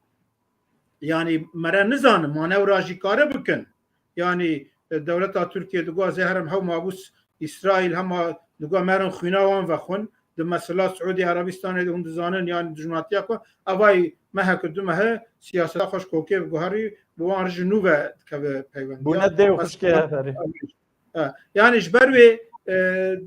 yanî mere nizanin, manewra jî kare bikin. Yanî, e, dewleta Tirkiye digo ez ê herim hew mabûs Îsraîl hema digo merin xwîna wan vexwin. Di mesela Siûdî Erebistanê de hûn dizanin, yanî dijminatiya ku evayî mehek û du mehe siyaseta xwe ji kokê biguherî, bi wan re ji nû ve dikeve peywendiya. Bûne dê û xişkê heverê. E, yanî ji ber wê, e,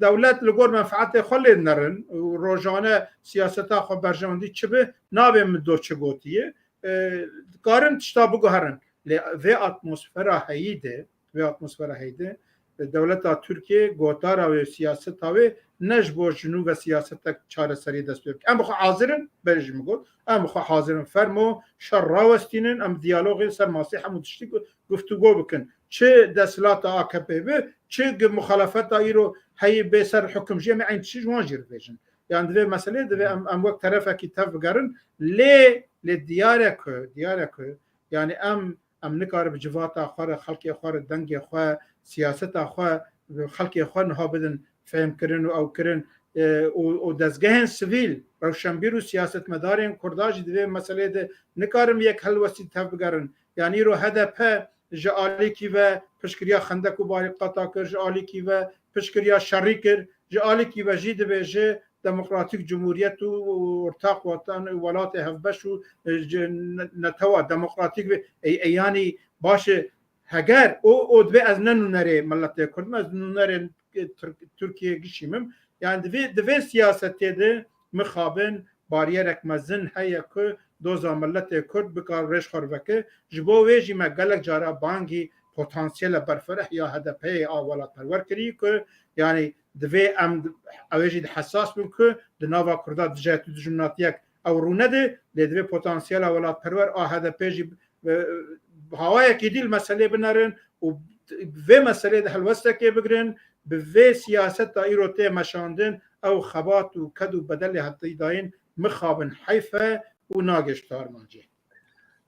dewlet li gor menfaetê xwe lê nerin û rojane siyaseta xwe berjewendî çi bi, nabê min do çi gotiye. E, dikarin tişta biguherin. Lê vê atmosfera heyî de, vê atmosfera heyî de, e, dewleta Tirkiye gotara wê, siyaseta wê ne ji bo ji nû ve siyasetek çareserî dest pê bike. Em bi xwe hazir in, berê jî min got, em bi xwe hazir in, fermo, şer rawestînin, em diyalogê ser masê hemû tiştî gu-, guftûgo bikin. Çi desthilata A K P bi, çi gi muxalefeta îro heyî bê ser hukum jî, em ê eyn tiştî ji wan jî re bêjin. Yanî di vê meselê divê em, em wek terefekî tev bigerin, lê, lê diyar e ku, diyar e ku, yanî em, em nikaribin civata xwe re, xelkê xwe re, dengê xwe, siyaseta xwe, xelkê xwe niha bidin fehmkirin û ew kirin, e, û, û dezgehên sivîl, rewşenbîr û siyasetmedarên Kurda jî di vê meselê de nikarin yek helwestî tev bigerin. Yanî îro H D P ji alîkî ve piştgiriya Xendek û Barîqata kir, ji alîkî ve piştgiriya şerî kir, ji alîkî ve jî dibêje Demokratîk Cumhuriyet û, û ortaq watan û welatê hevbeş û, e, ji ne-, netewa demokratîk ve, e, e, yanî baş e, heger û, û divê ez ne nûnerê miletê Kurd im, ez nûnerê, e, Tirk-, Tirkiye gişî mim. Yanî divê, divê siyasetê de mixabin bariyerek mezin heye ku doza miletê Kurd bikar rêj xwe veke. Ji bo wê jî me gelek cara bangî potansiyele berfireh ya H D P'yê a welatperwer kirî ku, yanî divê em, ew ê jî di hesas bin ku di nava Kurda dijayet û dijminatiyek Ew rûnede, lê divê potansiyela welatperwer a H D P jî, e, hawayekî dî li meselê binerin û vê meselê de helwestekê bigirin, bi vê siyaseta îro tê meşandin, ew xebat û ked û bedelê hetî dayîn mixabin heyf e û nagêj armancê.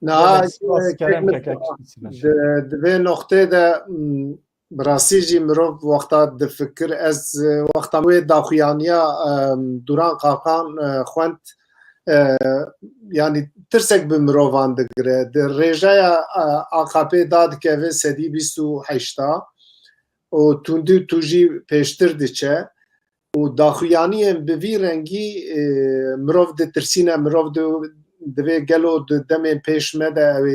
Niha, Gelek spas, e, kerem kek kek Mustafa. Mustafa. Di, di vê noqtê de, m, bi rastî jî mirov wexta difikir, ez, e, wexta wê daxuyaniya, e, Duran Kalkan, e, xwend, e, yanî tirsek bi mirovan digire. Di rêjeya, e, A K P dadikeve sedî bîst û heşta û tundî û tûjî pêştir diçe. Û daxuyaniyên bi vî rengî, e, mirov ditirsîne, mirov di-, divê gelo di demên pêş me de ew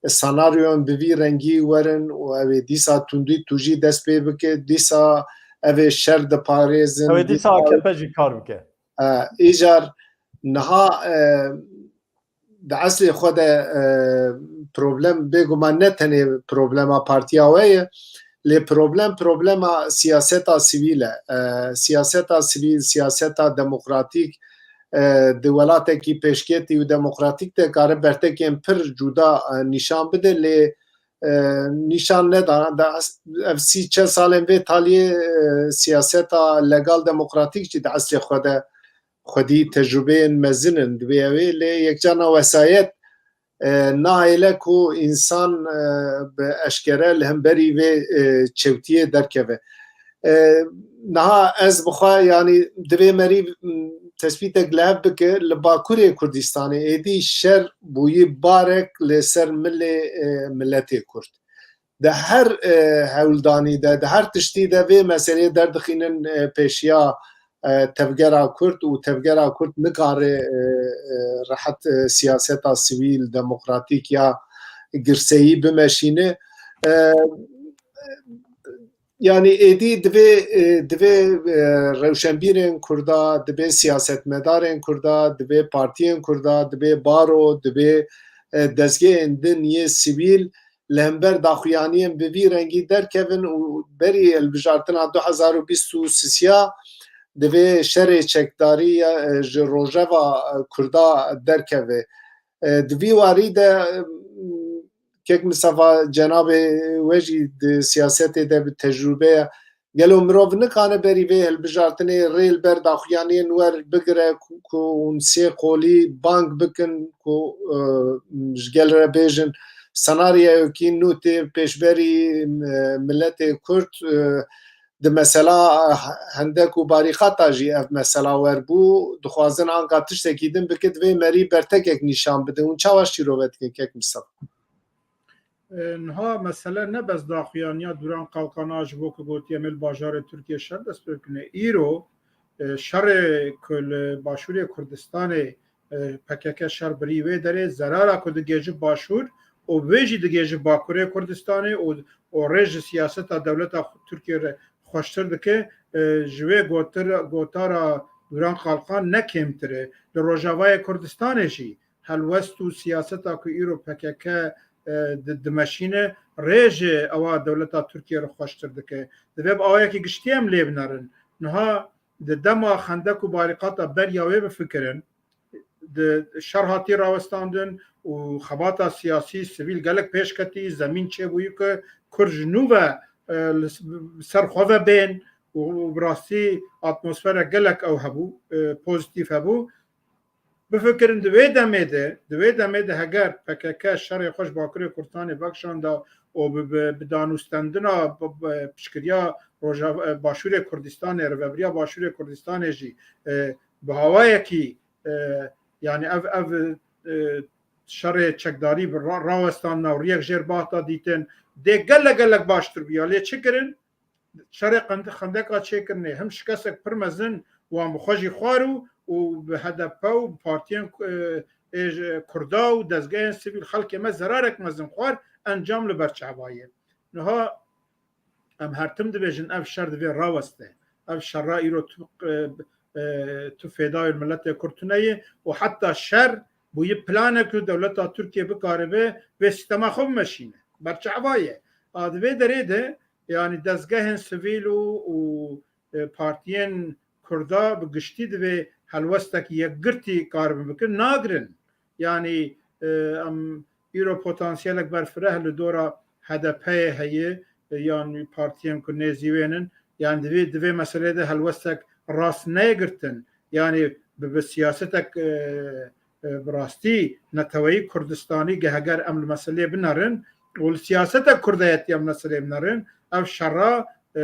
ê senaryoyên bi vî rengî werin û ew ê dîsa tundî tûjî dest pê bike, dîsa ev ê şer diparêzin, Ew ê dîsa dîsa A K P jî kar bike. E, îcar niha, e, di eslê xwe de, e, problem bêguman ne tenê problema partiya we ye, lê problem, problema siyaseta sivîl e. E, siyaseta sivîl, siyaseta demokratîk, e, di welatekî pêşketî û demokratîk de kare bertekên pir cuda, e, nîşan bide, lê, e, nîşan neda. Da, ev sî çel salên vê taliyê, e, siyaseta legal demokratîk jî di eslê xwe de xwedî tecrubeyên mezin in, divê ew ê, lê yekcarna wesayet, e, nahêle ku însan, e, bi eşkere li hemberî vê, e, çewtiyê derkeve. E, niha ez bi xwe, yanî divê merî, m, tespîtek li hev bike, li Bakurê Kurdistanê êdî şer bûyî barek li ser milê, e, miletê Kurd. Di her, e, hewldanî de, di her tiştî de vê meseleyê derdixînin, e, pêşiya, e, tevgera Kurd û tevgera Kurd nikare, e, e, rehet, e, siyaseta sivîl, demokratîk ya girseyî bimeşîne. E, yanî êdî divê, e, divê, e, rewşenbîrên Kurda, divê siyasetmedarên Kurda, divê partiyên Kurda, divê baro, divê, e, dezgehên din yê sivîl li hember daxuyaniyên bi vî rengî derkevin û berî hilbijartina du hezar û bîst û sisiya divê şerê çekdarî ya, e, ji rojeva, e, Kurda derkeve. E, di vî warî de, e, kek Mistefa, cenabê we jî di siyasetê de bi tecrûbe ye. Gelo mirov nikane berî vê hilbijartinê rê li ber daxuyaniyên wer bigire ku, ku hûn sê qolî bang bikin ku, e, ji gel re bêjin senaryayekî nû tê pêşberî, e, miletê Kurd, e, di mesela, e, Hendek û Barîqata jî ev mesela wer bû, dixwazin anka tiştekî din bike, divê merî bertekek nîşan bide. Hûn çawa şîrove dikin kek Mistefa? E, niha mesele ne bes daxuyaniya Duran Kalkana ji bo ku gotiye me li bajarê Tirkiye şer dest pê bikine. Îro, e, şerê ku li Başûrê Kurdistanê, e, P K K şer birî wê derê zerara ku digêji Başûr û wê jî digêji Bakurê Kurdistanê û, û rê ji siyaseta dewleta Tirkiye re xweştir dike, e, ji wê gotir, gotara Duran Kalkan ne kêmtir e. Li Rojavayê Kurdistanê jî helwest û siyaseta ku îro P K K, e, di-, dimeşîne, rê ji ewa dewleta Tirkiye re xweştir dike. Divê bi awayekî giştî em lê binerin. Niha di dema Xendek û Barîqata beriya wê bifikirin, di şer hatî rawestandin û xebata siyasî, sivîl gelek pêş ketî, zemîn çêbûyî ku Kurd ji nû ve, e, li s-, ser xwe ve bên û, û bi rastî atmosfere gelek ew hebû, e, pozîtîf hebû. Bifikirin di wê demê de, di wê demê de heger P K K şerê xwe ji Bakurê Kurdistanê vekişanda û bi, bi, bi danûstendina, bi, bi piştgiriya Roja-, Başûrê Kurdistanê, rêvebiriya Başûrê Kurdistanê jî, e, bi hawayekî, e, yanî ev, ev, e, şerê çekdarî bi ra-, rawestandina û riyek jêr bihata dîtin, dê gelek gelek baştir bûya. Lê çi kirin? Şerê Xend-, Xendeka çêkirinê him şikestek pir mezin wan bi xwe jî xwar û, û bi H D P û bi partiyên, e, ê ji Kurda û dezgehên sivîl xelkê me zerarek mezin xwar, encam li ber çava ye. Niha em her tim dibêjin ev şer divê raweste. Ev şerra îro tu, e, e, tu fêdayên miletê Kurd tune ye û heta şer bûyî planek ku dewleta Tirkiye bikaribe vê sîstema xwe bimeşîne. Berçava ye. A di vê derê de, yanî dezgehên sivîl û, û, e, partiyên Kurda bi giştî divê helwestek yekgirtî karibin bikin, nagirin. Yanî, e, em îro potansiyelek berfireh li dora H D P'yê heye, e, yan partiyên ku nêzî wê nin. Yanî divê, divê meseleyê de helwestek rast neyê girtin. Yanî bi, bi siyasetek, e, e, bi rastî neteweyî Kurdistanî ge-, heger em li meseleyê binerin û li siyaseta Kurdayetî em meseleyê binerin, ev şera, e,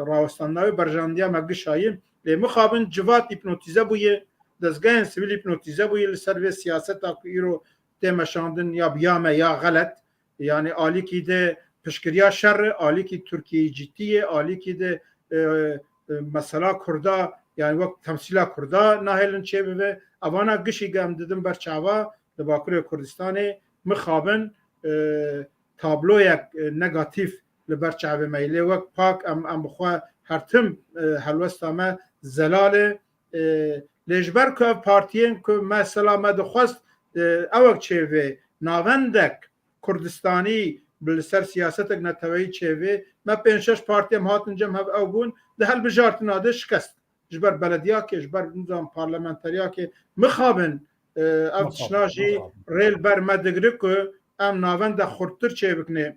rawestandina wê berjandiya me gişayî. Lê mixabin civat hîpnotîze bûye, dezgehên sivîl hîpnotîze bûye li ser vê siyaseta ku îro tê meşandin ya bi ya me ya xelet. Yanî alîkî de piştgiriya şer e, alîkî Tirkiyeyî cidî ye, alîkî de, e, e, mesela Kurda, yanî wek temsîla Kurda nahêlin çêbibe. Evana gişî ge em didin ber çava li Bakurê Kurdistanê mixabin, e, tabloyek, e, negatîf li ber çavê me ye. Lê wek pak em, em bi xwe her tim, e, helwesta me zelal e. E, lê ji ber ku ev partiyên ku mesela me dixwest, e, ewek çêvê navendek Kurdistanî bi li ser siyasetek neteweyî çêvê, me pênc şeş partî em hatin cem hev ew bûn, di hilbijartina de şikest. Ji ber belediyakê, ji ber nizam parlamenteriyakê mixabin, e, ev Mixabin, tişna jî mixabin. Rê li ber me digire ku em navenda xurttir çêbikinê.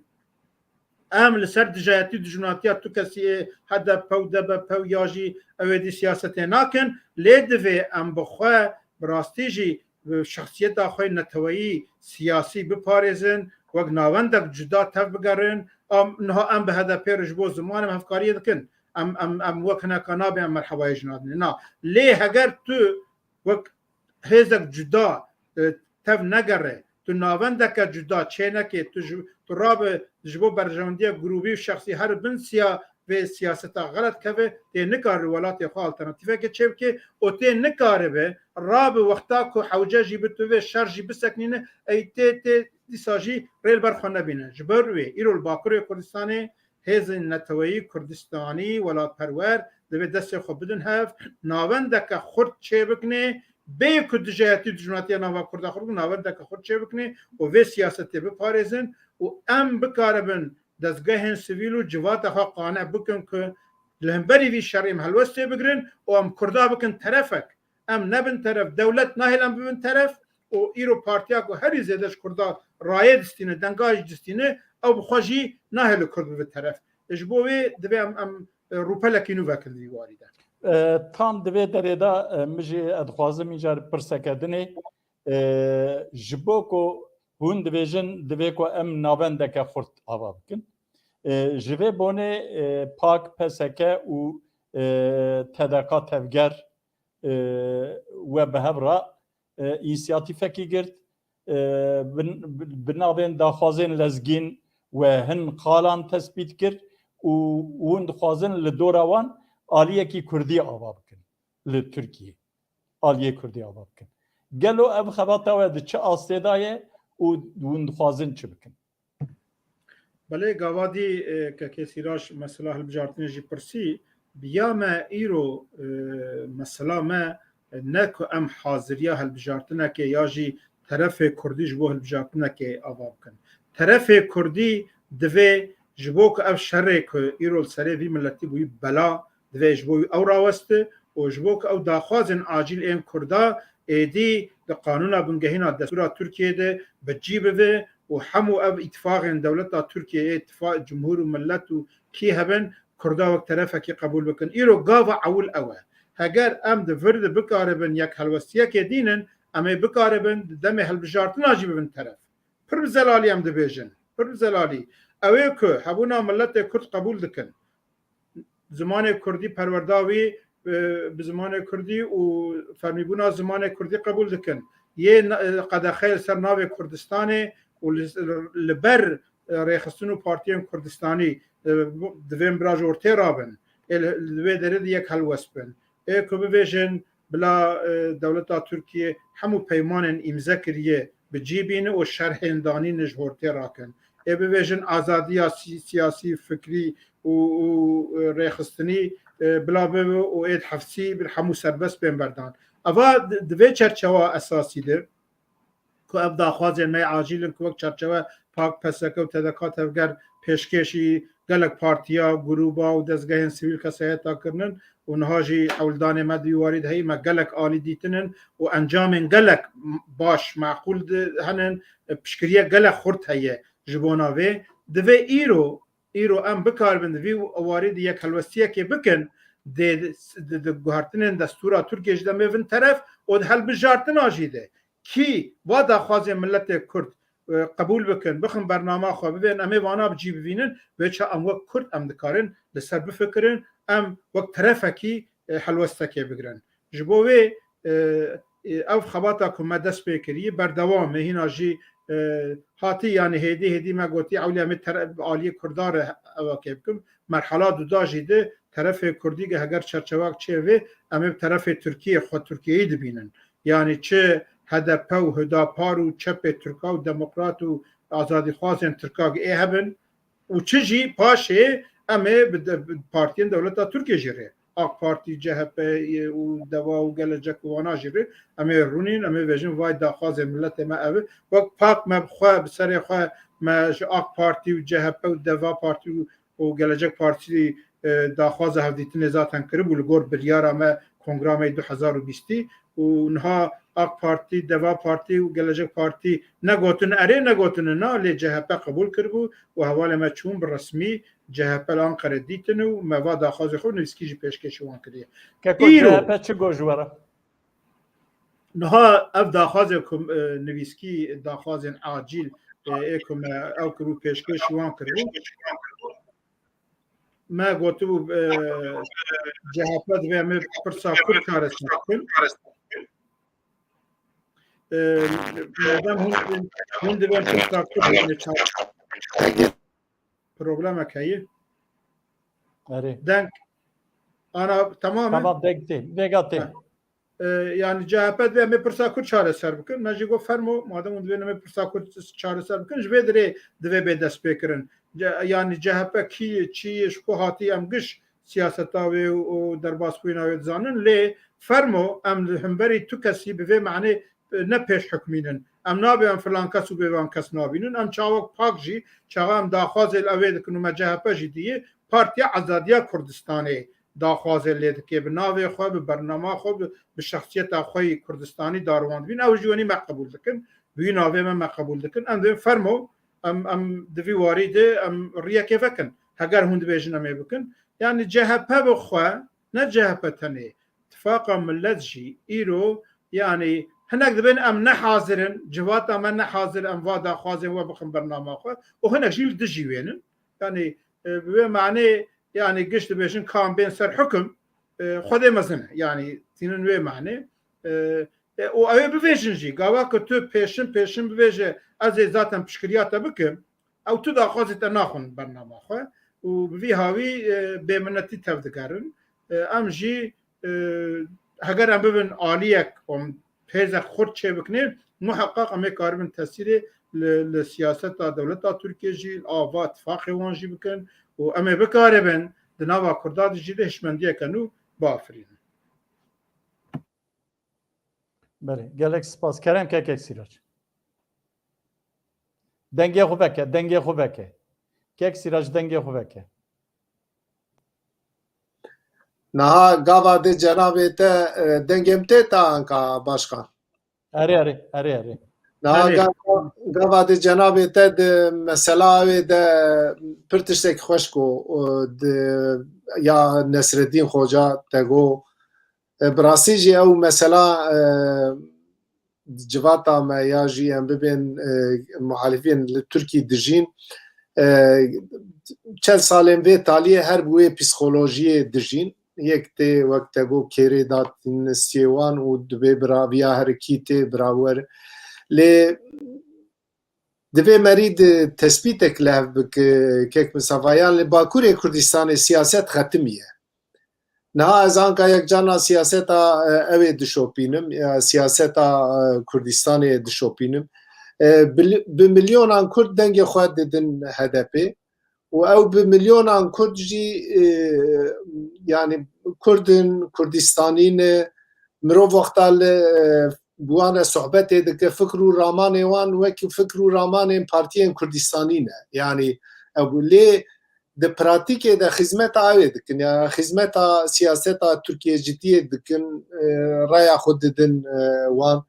Em li ser dijayetî û dijminatiya tu kesî yê H D P û D B P û ya jî ew ê dî siyasetê nakin, lê divê em bi xwe bi rastî jî bi şexsiyeta xwe neteweyî, siyasî biparêzin, wek navendek cuda tev bigerin. Em, niha em bi H D P re ji bo ziman em hevkariyê dikin. Em, em, em wek hineka nabê em merhebayê jî nadinê. Na, lê heger tu wek hêzek cuda, e, tev negere, tu navendeke cuda çênekê, tu ji, tu rabe ji bo berjewendiya grûbî û şexsî her bin siya vê siyaseta xelet keve, tê nikare welatê xwe alternatîfeke çêbike û tê nikaribe rabe wexta ku hewce jî bi tu vê şer jî biseknîne, ey tê, tê dîsa jî rê li ber xwe nebîne. Ji ber wê îro li Bakurê Kurdistanê hêzên neteweyî Kurdistanî, welatperwer divê destê xwe bidin hev, navendeke xurt çêbikine, bê ku dijayetî û dijminatiya nava Kurda xurt, navendeke xurt çêbikine û vê siyasetê biparêzin û em bikaribin dezgehên sivîl û civata xwe qane bikin ku li hemberî vî şerê em helwestê bigirin û em Kurda bikin terefek. Em nebin teref, dewlet nahêl em bibin teref û îro partiya ku herî zêde ji Kurda rayê distîne, denga jî distîne, ew bi xwe jî nahêle Kurd bibe teref. Ji bo wê divê em, em, e, rûpelekî nû vekin di vî warî de. E, tam di vê derê de, e, min jî, e, dixwazim îcar pirseke dinê. E, ji bo ku hûn dibêjin, divê ku em navendeke xurt ava bikin. E, ji vê bonê, e, pak, P S K û, e, T D K Tevger, e, we bi hev re, e, însiyatîfekî girt, e, bi, bi navên daxwazên lezgîn we hin qalan tespît kir û hûn dixwazin li dora wan aliyekî kurdî ava bikin li Tirkiyê. Aliyê kurdî ava bikin. Gelo ev xebata we di çi astê de ye û hûn dixwazin çi bikin? Belê, gava dî, e, Kekê Sîraş mesela hilbijartinê jî pirsî, bi ya me îro, e, mesela me, e, ne ku em haziriya hilbijartinekê ya jî terefê kurdî ji bo hilbijartinekê ava bikin. Terefê kurdî divê ji bo ku ev şerê ku îro li serê vî miletî bûyî bela, divê ji bo wî ew raweste û ji bo ku ew daxwazên acîl ên Kurda êdî di qanûna bingehîna destûra Tirkiyeyê de bi cî bibe û hemû ev îtifaxên dewleta Tirkiyeyê, îtifa-, cumhûr û milet û kî hebin, Kurda wek terefekî qebûl bikin. Îro gava ewil ew e. Heger em di vir de bikaribin yek helwestiyekê dînin, em ê bikaribin di demê hilbijartina jî bibin teref. Pir bi zelalî em dibêjin. Pir bi zelalî. Ew ê ku hebûna miletê Kurd qebûl dikin. Zimanê Kurdî, perwerda wî, e, bi zimanê Kurdî û fermîbûna zimanê Kurdî qebûl dikin. Yê na-, e, qedexeyê li ser navê Kurdistanê û li, li ber, e, rêxistin û partiyên Kurdistanî, e, bu-, divê em bira ji ortê rabin. Ê li, li vê derê de yek helwest bin. Ê ku bibêjin, bila, e, dewleta Tirkiye hemû peymanên îmze kiriye bi cî bîne û şerhên danîne ji hortê rakin. Ê bibêjin azadiya sî-, siyasî, fikrî û, û, e, rêxistinî, e, bila bibe û êd hefsî bir hemû serbest bên berdan. Eva di, di vê çerçewa esasî de ku ev daxwazên me yê acîl in ku wek çerçewe pak, P S K û T D K Tevger pêşkêşî Gelek partiya, grûba û dezgehên sivîl kesayeta kirinin û niha jî hewldanê me di wî warî de heye, me gelek alî dîtinin û encamên gelek baş, meqûl di-, henin, piştgiriye gelek xurt heye ji bona vê. Divê îro, îro em bikaribin di vî warî de yek helwestiyekê bikin, dê di, di, di guhertinên destûra Tirkiyê jî de em ê bin teref û di hilbijartina jî de kî va daxwazên miletê Kurd, e, qebûl bikin, bixin bernama xwe, bibên em ê vana bi cî bivînin, vê çax em wek Kurd em dikarin li ser bifikirin, em wek terefekî, e, helwestekê bigirin. Ji bo wê, e, e, ev xebata ku me dest pê kirî, berdewam e, hîna jî, e, hatî, yanî hêdî hêdî me gotî, ewlî em ê tere-, aliyê Kurdan re evakê bikim. Merhala duda jî de terefê Kurdî ge heger çerçevak çêvê, em ê bi terefê Tirkiyê xwe Tirkiyeyî dibînin. Yanî çi H D P û Hüdapar û çepê Tirka û demokrat û azadîxwazên Tirka ge ê hebin û çi jî paşê em ê bi de-, bi partiyên dewleta Tirkiyê jî rê. AK Partî, C H P û Deva û Gelecek û wana jî rê em ê rûnîn, em ê vêjin vay daxwazê miletê me ev e. Wek pak me bi xwe, bi serê xwe me ji AK Partî û C H P û Deva Partî û û Gelecek Partî, e, daxwaza hevdîtinê zaten kiribû li gor biryara me kongra me du hezar û bîstî û niha AK Partî, Deva Partî û Gelecek Partî negotin erê, negotine na, lê C H P qebûl kiribû û hevalê me çûn bi resmî C H P li Anqere dîtin û me va daxwazê xwe nivîskî jî pêşkêşî wan kiriye. Keko, Îro C H P çi got ji we re? Niha ev daxwazê ku, e, nivîskî daxwazên acîl, e, ê ku me ew kiribû pêşkêş wan kiribû. Me gotibû, e, C H P divê em ê pirsa Kurd çareser bikin. E, madem hûn, hûn divên pirsa Kurd, yani ça-, problemek heye. Erê. Deng. Ana, tamam e? Tamam, deng tê. Denga tê. Ha. E, yani C H P divê em ê pirsa Kurd çareser bikin. Me jî got, fermo, madem hûn divên em ê pirsa Kurd çareser bikin, ji vê dirê divê bê destpêkirin. Ce-, yani C H P kî ye, çi ye, ji ku hatî, em giş siyaseta wê û, û derbasbûyîna wê dizanin, lê fermo, em li hemberî tu kesî bi vê manê, e, ne pêş hukmînin. Em nabê em filan kes û bêvan kes nabînin. Em çawek pak jî, çaxa em daxwazê li ewê dikin û me C H P jî diyê, Partiya Azadiya Kurdistanê daxwazê lê dike, bi navê xwe, bi bernama xwe, bi, bi şexsiyeta xwe yî Kurdistanî darwan dibîn. Ew jî wenî me qebûl dikin. Bi wî navê me, me qebûl dikin. Em dibên fermo, em, em di vî warî de em riyekê vekin. Heger hûn dibêjin em ê bikin. Yani C H P bi xwe, ne C H P tenê. Tifaqa Millet jî îro, yani hinek dibên em ne hazir in, civata me ne hazir, em va daxwazên we bixin bernama xwe û hinek jî li dijî wê nin. Yani, e, bi wê manê, yani giş dibêjin ka em bên ser hukum, e, Xwedê mezin e. Yani tînin wê manê. E, e, û ew ê bivêjin jî. Gava ku tu pêşin pêşin bivêje, ez ê zaten piştgiriya te bikim, ew tu daxwazê te naxwin bernama xwe û bi vî hawî, e, bêminetî tevdigerin. E, em jî, e, heger em bibin aliyek, em hêzek xurt çêbikine, muheqeq em ê karibin tesîrê li, li siyaseta dewleta Tirkiyê jî, li ava tifaqê wan jî bikin û em ê bikaribin di nava Kurda de jî de hişmendiyeke nû biafirînin. Belê, gelek spas. Kerem ke kek Sîrac. Dengê xwe veke, dengê xwe veke. Kek Sîrac, dengê xwe veke. Niha gava de cenabê te, e, dengê min tê ta anka başkan? Erê, erê, erê, erê. Niha Erê. gava, gava de cenabê te di mesela wê de pir tiştek xweş got, e, di, ya Nesreddîn Xoca te got, e, bi rastî jî ew mesela, e, di civata me ya jî em bibên, e, muhalifên li Tirkî dijîn, e, çend salên vê taliyê her bi wê psîkolojiyê dijîn. Yek tê wek te got kêrê datînistiyê wan û dibê biraviya her kî tê birawer. Lê divê merî di tespîtek li hev bike, kek Misafa, yan li Bakurê Kurdistanê siyaset xetimiye. Niha ez anka yek carna siyaseta, e, ew ê dişopînim, ya siyaseta, e, Kurdistanê dişopînim. E, bi, bi milyonan Kurd dengê xwe didin H D P û ew bi milyonan Kurd jî, e, yani Kurd in, Kurdistanî ne, mirov wexta li, e, bi wan re sohbetê dike, fikr û ramanê wan wekî fikr û ramanên partiyên Kurdistanî ne. Yani ew lê di pratîkê de xizmeta ew ê dikin, ya xizmeta siyaseta Tirkiyecitiyê dikin, e, raya xwe didin, e, wan.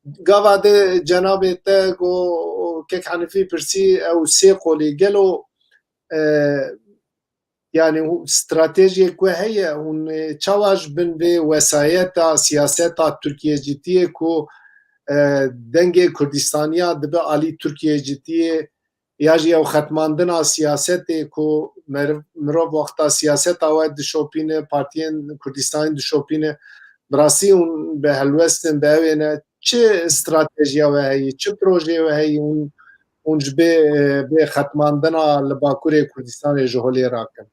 Gava de cenabê te ku kek Henîfî pirsî ew sê qolî gelo, e, yani hû-, stratejiyek we heye, hûn, e, çawa ji bin vê wesayeta siyaseta Tirkiyecitiyê ku, e, dengê Kurdistaniya dibe alî Tirkiyecitiyê, ya jî ew xetmandina siyasetê ku meriv-, mirov wexta siyaseta we dişopîne, partiyên Kurdistanî dişopîne, bi rastî hûn bi helwestin, bi ew ê ne. Çi stratejiya we heyî, çi projeyê we heyî hûn, hûn ji bê, bê xetmandina li Bakurê Kurdistanê ji holê rakin?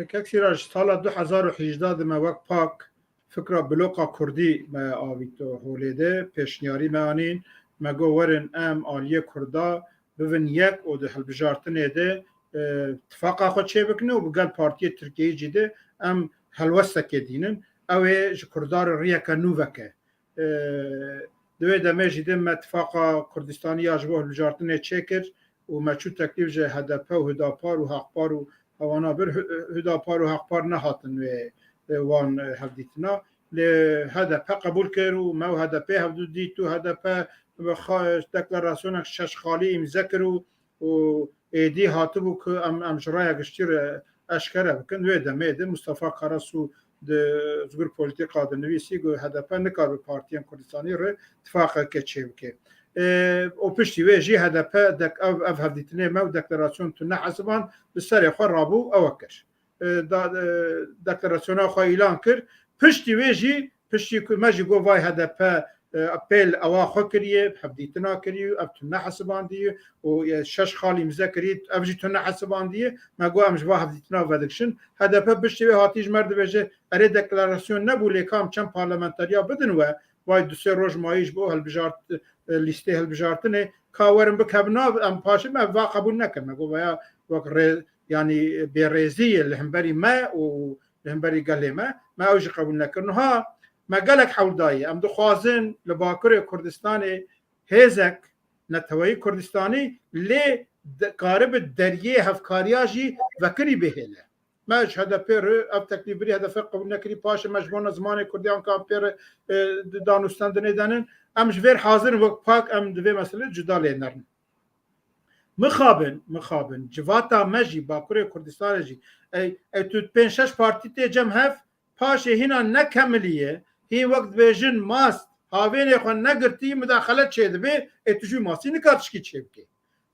Kek Sîrac, sala du hezar û hejdeh de me wek pak fikra bloka kurdî me avît holê de, pêşniyarî me anîn, me got werin em aliyê kurda bivin yek û di hilbijartinê de, e, tifaqa xwe çêbikin û bi gel partiyê Tirkiyeyê jî de em helwestekê dînin. Ew ê ji kurda re riyeke nû veke. E, di wê demê jî de me tifaqa Kurdistanî ya ji bo hilbijartinê çêkir û me çû teklîf ji H D P û Hüdapar û Haqpar û hewana bir. Hü-, Hüdapar û Haqpar nehatin wê, e, wan, e, hevdîtina. Lê H D P qebûl kir û me û H D P hevdû dît û H D P bi xa-, deklarasyonek şeş xalî îmze kir û, û êdî hatibû ku em, em ji raya giştî re eşkere bikin. Wê demê de Mustafa Karasu di Özgür Politika de nivîsî ku H D P nikar bi partiyên Kurdistanî re tifaqeke çêbike. E, û piştî wê jî H D P dek-, ev, ev hevdîtinê me û deklarasyon tune hesiban bi serê xwe rabû ew kir. E, da, e, deklarasyona xwe îlan kir. Piştî wê jî, piştî ku me jî got vay H D P, e, pêl ewa xwe kiriye, hevdîtina kiriye, ev tune hesibandî û, e, şeş xal îmze kiriye, ev jî tune hesibandî. Me got em ji va hevdîtina vedikişin. H D P piştî wê hatî ji me re dibêje, erê deklarasyon nebû, lê ka em çend parlamenteriya bidin we, vay du sê roj mayî ji bo hilbijart-, e, lîstê hilbijartinê, ka werin bikevin nav, em paşê me va qebûl nekin. Me got veya wek rê-, yanî bêrêzî ye li hemberî me û li hemberî gelê me, me ew jî qebûl nekir. Niha me gelek hewl dayî. Em dixwazin li Bakurê Kurdistanê hêzek neteweyî Kurdistanî lê de-, karibe deriyê hevkariya jî vekirî bihêle. Me ji H D P re ev teklîf birî, H D P qebûl nekirî, paşê me ji bona zimanê Kurdî anka em pê re, e, di danûstendinê denin. Em ji vêr hazir in wek pak em di vê meselê cuda lê nerin. Mixabin, mixabin, civata me jî, Bakurê Kurdistanê jî, ey, ey tu pênc şeş partî tê cem hev, paşê hîna nekemilî ye, hîn wek dibêjin mast, havênê xwe negirtî, mudaxele çêdibe, ê tu jî mastî nika tişkî çêbikê.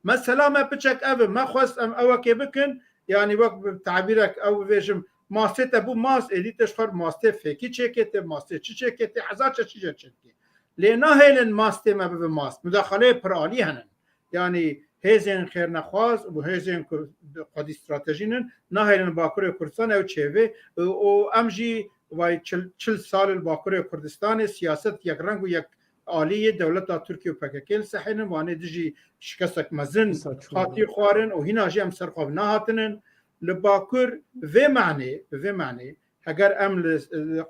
Mesela me piçek ev e, me xwest em ewekê bikin, yanî wek bi tabîrek ew bibêjim, mastê te bû mast, êdî te ji xwe mastê fêkî çêkê, te mastê çi çêkê, te hezar çeşî jê çêkê. Lê nahêlin mastê me bibe mast. Mudaxaleyê piralî henin. Yanî hêzên xêrnexwaz û hêzên ku xwedî stratejî nin, nahêlin Bakurê Kurdistan ew çêvê. Û, û em jî vay çil, çil sal li Bakurê Kurdistanê siyaset yek reng û yek alî yê dewleta Tirkiye û P K K li sehê nin, wanê dijî şikestek mezin Şikestek çû. Hatî xwarin û hîna jî em ser xwe bi nehatinin. Li Bakur vê manê, bi vê manê, heger em li,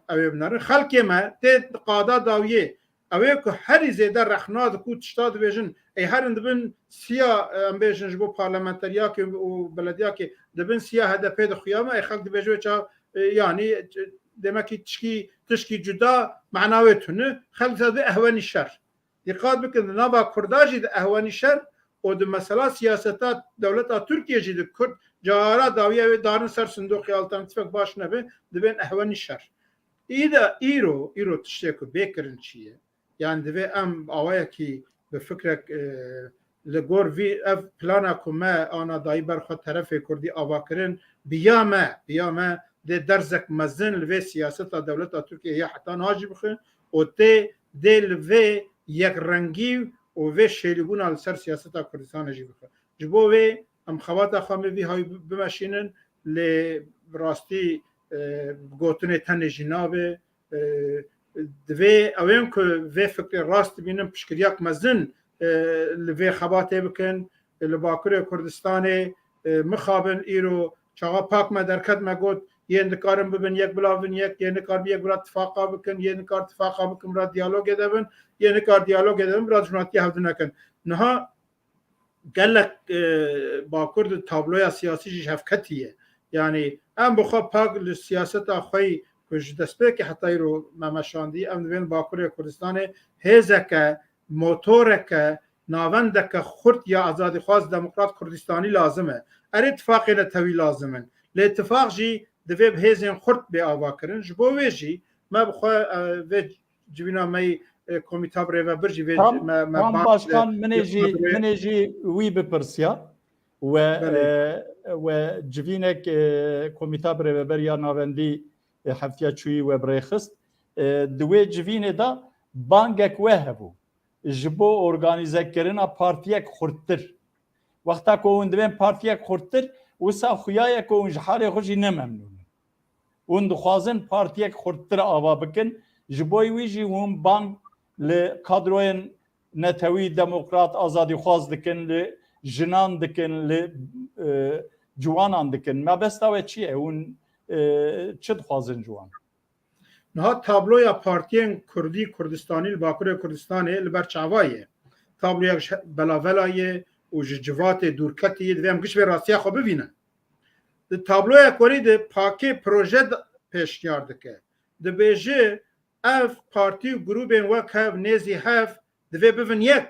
ew ê binerin, xelkê me tê qada dawiyê, ew ê ku herî zêde rexna diku tişta dibêjin, ê herin dibin siya, em bêjin ji bo parlamenteriyakê û belediyakê, dibin siya H D P dixuya me, ê xelk dibêje wê ça, e, yanî, e, demekî tişkî, tişkî cuda mena wê tune, xelk dibê ehwenî şer. Dîqat bikin, di nava Kurda jî di ehwenî şer û di mesela siyaseta dewleta Tirkiye jî di Kurd cara dawiya wê darin ser sindoqê alternatîfek baş nebe, dibên ehwenî şer. Îda îro, îro tiştê ku bê kirin çi ye? Yani divê em awayekî bi fikrek, e, li gor vî ev plana ku me ana dayî ber xwe terefê Kurdî ava kirin, bi ya me, bi ya me dê derzek mezin li vê siyaseta dewleta Tirkiye ya heta niha jî bixin û tê dê li vê yekrengî û vê şêlîbûna li ser siyaseta Kurdistanê jî bixin. Ji bo vê em xebata xwe me vî hayî bimeşînin, lê bi rastî, e, gotinê tenê jî nabe. E, divê ewên ku vê fikrê rast dibînin piştgiriyak mezin, e, li vê xebatê bikin. Li Bakurê Kurdistanê, e, mixabin îro çawa pak me derket me got, yên dikarin bibin yek bila bin yek, yên nikar bi yek bila tifaqa bikin, yên nikar tifaqa bikin bila diyalogê de bin, yên nikar diyalogê de bin bila dijminatiya hevdû nekin. Niha gelek, e, Bakur di tabloya siyasî jî ji hev ketî ye. Yanî em bi xwe pak li siyaseta xwe yî ku ji destpêkê heta îro me meşandî, em dibên Bakurê Kurdistanê hêzeke, motoreke, navendeke xurt ya azadîxwaz demokrat Kurdistanî lazim e. Erê tifaqê netewî lazim in. Lê tifaq jî divê bi hêzên xurt bê avakirin. Ji bo wê jî me bi xwe, e, vê civîna me yî, e, Komîta Birêvebir jî vê Tam, me, me tam bang, Başkan, e, minê jî, Komîta Birê- minê jî wî bipirsiya. We, Belê. e, we civînek, e, Komîta Birêveber ya Navendî, e, heftiya çûyî we bi rê xist. E, di wê civînê de bangek we hebû ji bo organîzekirina partiyek xurttir. Wexta ku hûn dibên partiyek xurttir, wisa xuya ye ku hûn ji halê xwe jî ne memnûn in. Hûn dixwazin partiyek xurttir ava bikin, ji bo wî jî hûn bang li kadroyên netewî, demokrat, azadîxwaz dikin, li jinan dikin, li, e, ciwanan dikin. Mebesta we çi ye? Hûn, e, çi dixwazin ji wan? Niha tabloya partiyên Kurdî, Kurdistanî li Bakurê Kurdistanê li ber çava ye. Tabloyek ji belavela ye û ji civatê dûrketî ye. Divê em giş vê rastiya xwe bibînin. Di tabloyek werî de pakê proje de pêşniyar dike. Dibêje ev partî û grûbên wek hev, nêzî hev divê bibin yek.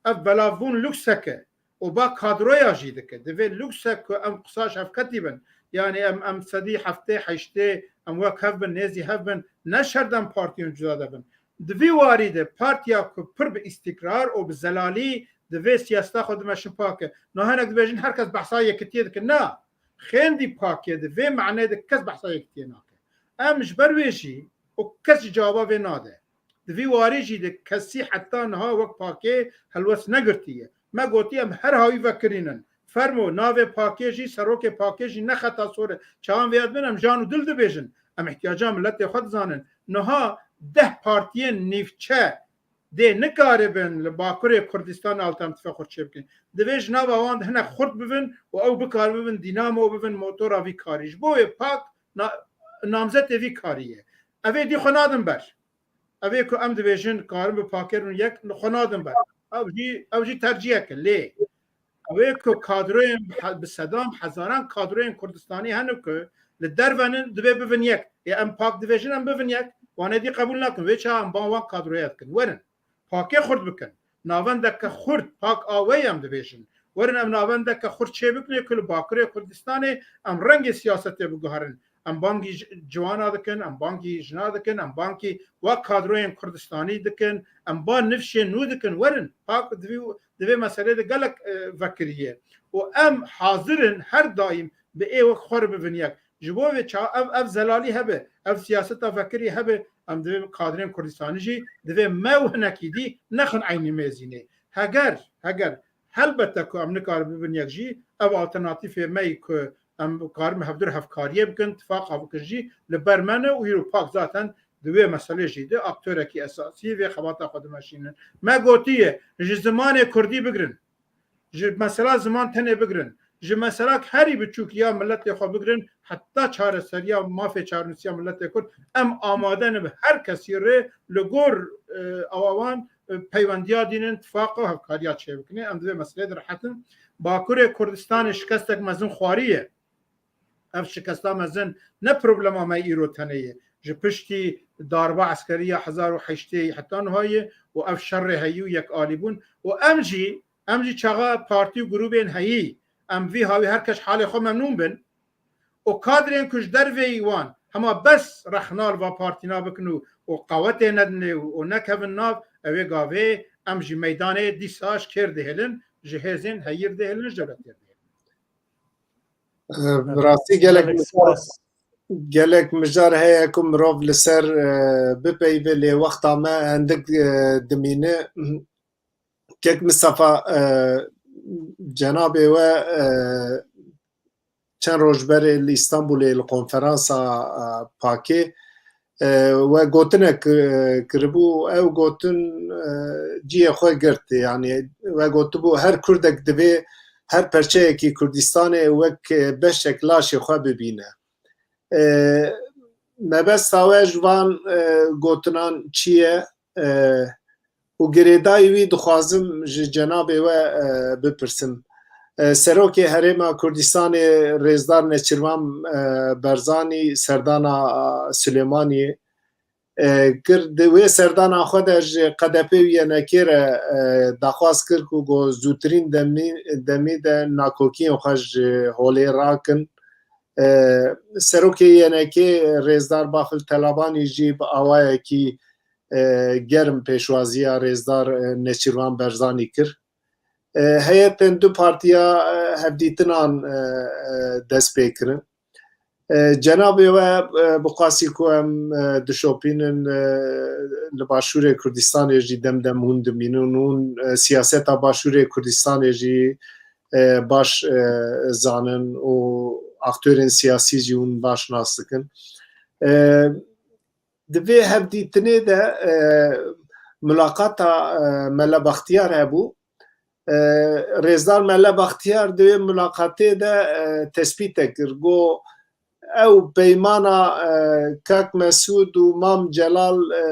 Ev belavbûn lûksek e û ba kadroya jî dike. Divê lûksek ku em qisa ji hev ketî bin. Yanî em, em sedî heftê heştê em wek hev bin, nêzî hev bin, ne şert em partiyên cuda de bin. Di vî warî de partiya ku pir bi îstîkrar û bi zelalî divê siyaseta xwe dimeşin pak e. Niha hinek dibêjin her kes behsa yekitiyê dike. Na, xêndî pakê di vê manê de kes behsa yekitiyê nake. Em ji ber wê jî û kes jî cewaba vê nade. Di vî warî jî de kesî heta niha wek pakê helwest negirtiye. Me gotî em her hawî vekirînin. Fermo, navê pakê jî, serokê pakê jî ne xeta sor e. Çawan vêya dibin, em jan û dil dibêjin. Em ihtiyaca miletê xwe dizanin. Niha deh partiyên nîvçe dê nikaribin li Bakurê Kurdistan alternatifa xurt çêbikin. Divê ji nava wan de hinek xurt bibin û ew bikaribin dînamo bibin, motora vî karî. Ji bo wê pak na-, namzetê vî karî ye. Ev ê dî xwe nadin ber. Ev ê ku em dibêjin karin bi pakêr û yek li xwe nadin ber. Ew jî, ew jî tercihek e. Lê ew ê ku kadroyên he-, bi sedan, hezaran kadroyên Kurdistanî hene ku li derve nin, divê bibin yek. Ê em pak dibêjin em bibin yek. Wan êdî qebûl nakin. Wê çawa em ban wan kadroya dikin. Werin. Pakê xurt bikin. Navendeke xurt, pak a we em dibêjin. Werin em navendeke xurt çê bikin ku li Bakurê Kurdistanê em rengê siyasetê biguherin. Em bangî ji-, ciwana dikin, em bangî jina dikin, em bangî wa kadroyên Kurdistanî dikin, em ba nifşên nû dikin. Werin, pak di vî, di vê meselê de gelek, e, vekiriye. Û em hazir in her daîm bi ê wek xwe re bibin yek. Ji bo vê ça-, ev, ev zelalî hebe, ev siyaseta vekirî hebe, em divê kadrên Kurdistanî jî, divê me û hinekî dî nexin eynî mêzînê. Heger, heger, helbete ku em nikarin bibin yek jî, ev alternatîfê me yî ku em karin hevdûr hevkariyê bikin, tifaqa bikin jî li ber me ne û îro pak zaten di wê meselê jî de aktorekî esasî vê xebata xwe dimeşînin. Me gotiye, ji zimanê kurdî bigrin, ji mesela ziman tenê bigrin, ji mesela herî biçûk ya miletê xwe bigrin, heta çareseriya mafê çarenûsiya miletê kurd, em amade ne bi her kesî rê li gor, e, awa wan, e, peywendiya dînin, tifaqa û hevkariya çêbikin. Em di vê meseleyê de rehet in. Bakurê Kurdistanê şikestek mezin xwariye. Ev şikesta mezin ne problema me îro tenê ye. Ji piştî darba eskerî ya hezar û heştê heta niha ye û ev şerê heyî û yekalîbûn û em jî, em jî çaxa partî û grûbên heyî, em vî hawî her kes halê xwe memnûn bin û kadrên ku ji derveyî wan hema bes rexna li va partîna bikin û, û qewetê nedinê û, û nekevin nav, ew ê gavê em jî meydanê dîsa ji kêr dihêlin, ji hêzên heyîr dihêlin, ji dewletê dihêlin. Bi rastî gelek Gelek mijar, spas. Gelek mijar heye ku mirov li ser, e, bipeyve, lê wexta me hindik, e, dimîne. Kek Mistefa, e, cenabê we, e, çend roj berê li Îstanbulê li konferansa, e, pakê, e, we gotinek, e, kiribû, ew gotin, e, cihê xwe girt. Yanî we gotibû, her Kurdek divê her perçeyekî Kurdistanê wek, e, beşek laşê xwe bibîne. E, mebesta we ji van, e, gotinan çi ye? E, û girêdayî wî dixwazim ji cenabê we, e, bipirsim. E, Serokê Herêma Kurdistanê Rêzdar Neçirvan, e, Berzanî serdana, e, Silêmaniyê, e, kir. Di wê serdana xwe de ji K D P û Y N K re, e, daxwaz kir ku go zûtirîn demî, demî de nakokiyên xwe ji holê rakin. E, Serokê Y N K Rêzdar Bafil Telabanî jî bi awayekî, e, germ pêşwaziya Rêzdar, e, Neçirvan Berzanî kir. E, heyetên du partiya, e, hevdîtinan, e, e, dest pê kirin. E, cenabê we, e, bi qasî ku em, e, dişopînin, e, li Başûrê Kurdistanê jî dem dem hûn dimînin, hûn, e, siyaseta Başûrê Kurdistanê jî, e, baş, e, zanin û aktorên siyasî jî hûn baş nas dikin. E, di vê hevdîtinê de, e, mulaqata, e, Mele Baxtiyar hebû. E, Rêzdar Mele Baxtiyar di wê mulaqatê de, e, tespîtek kir. Got, ew peymana, e, Kak Mesûd û Mam Celal, e,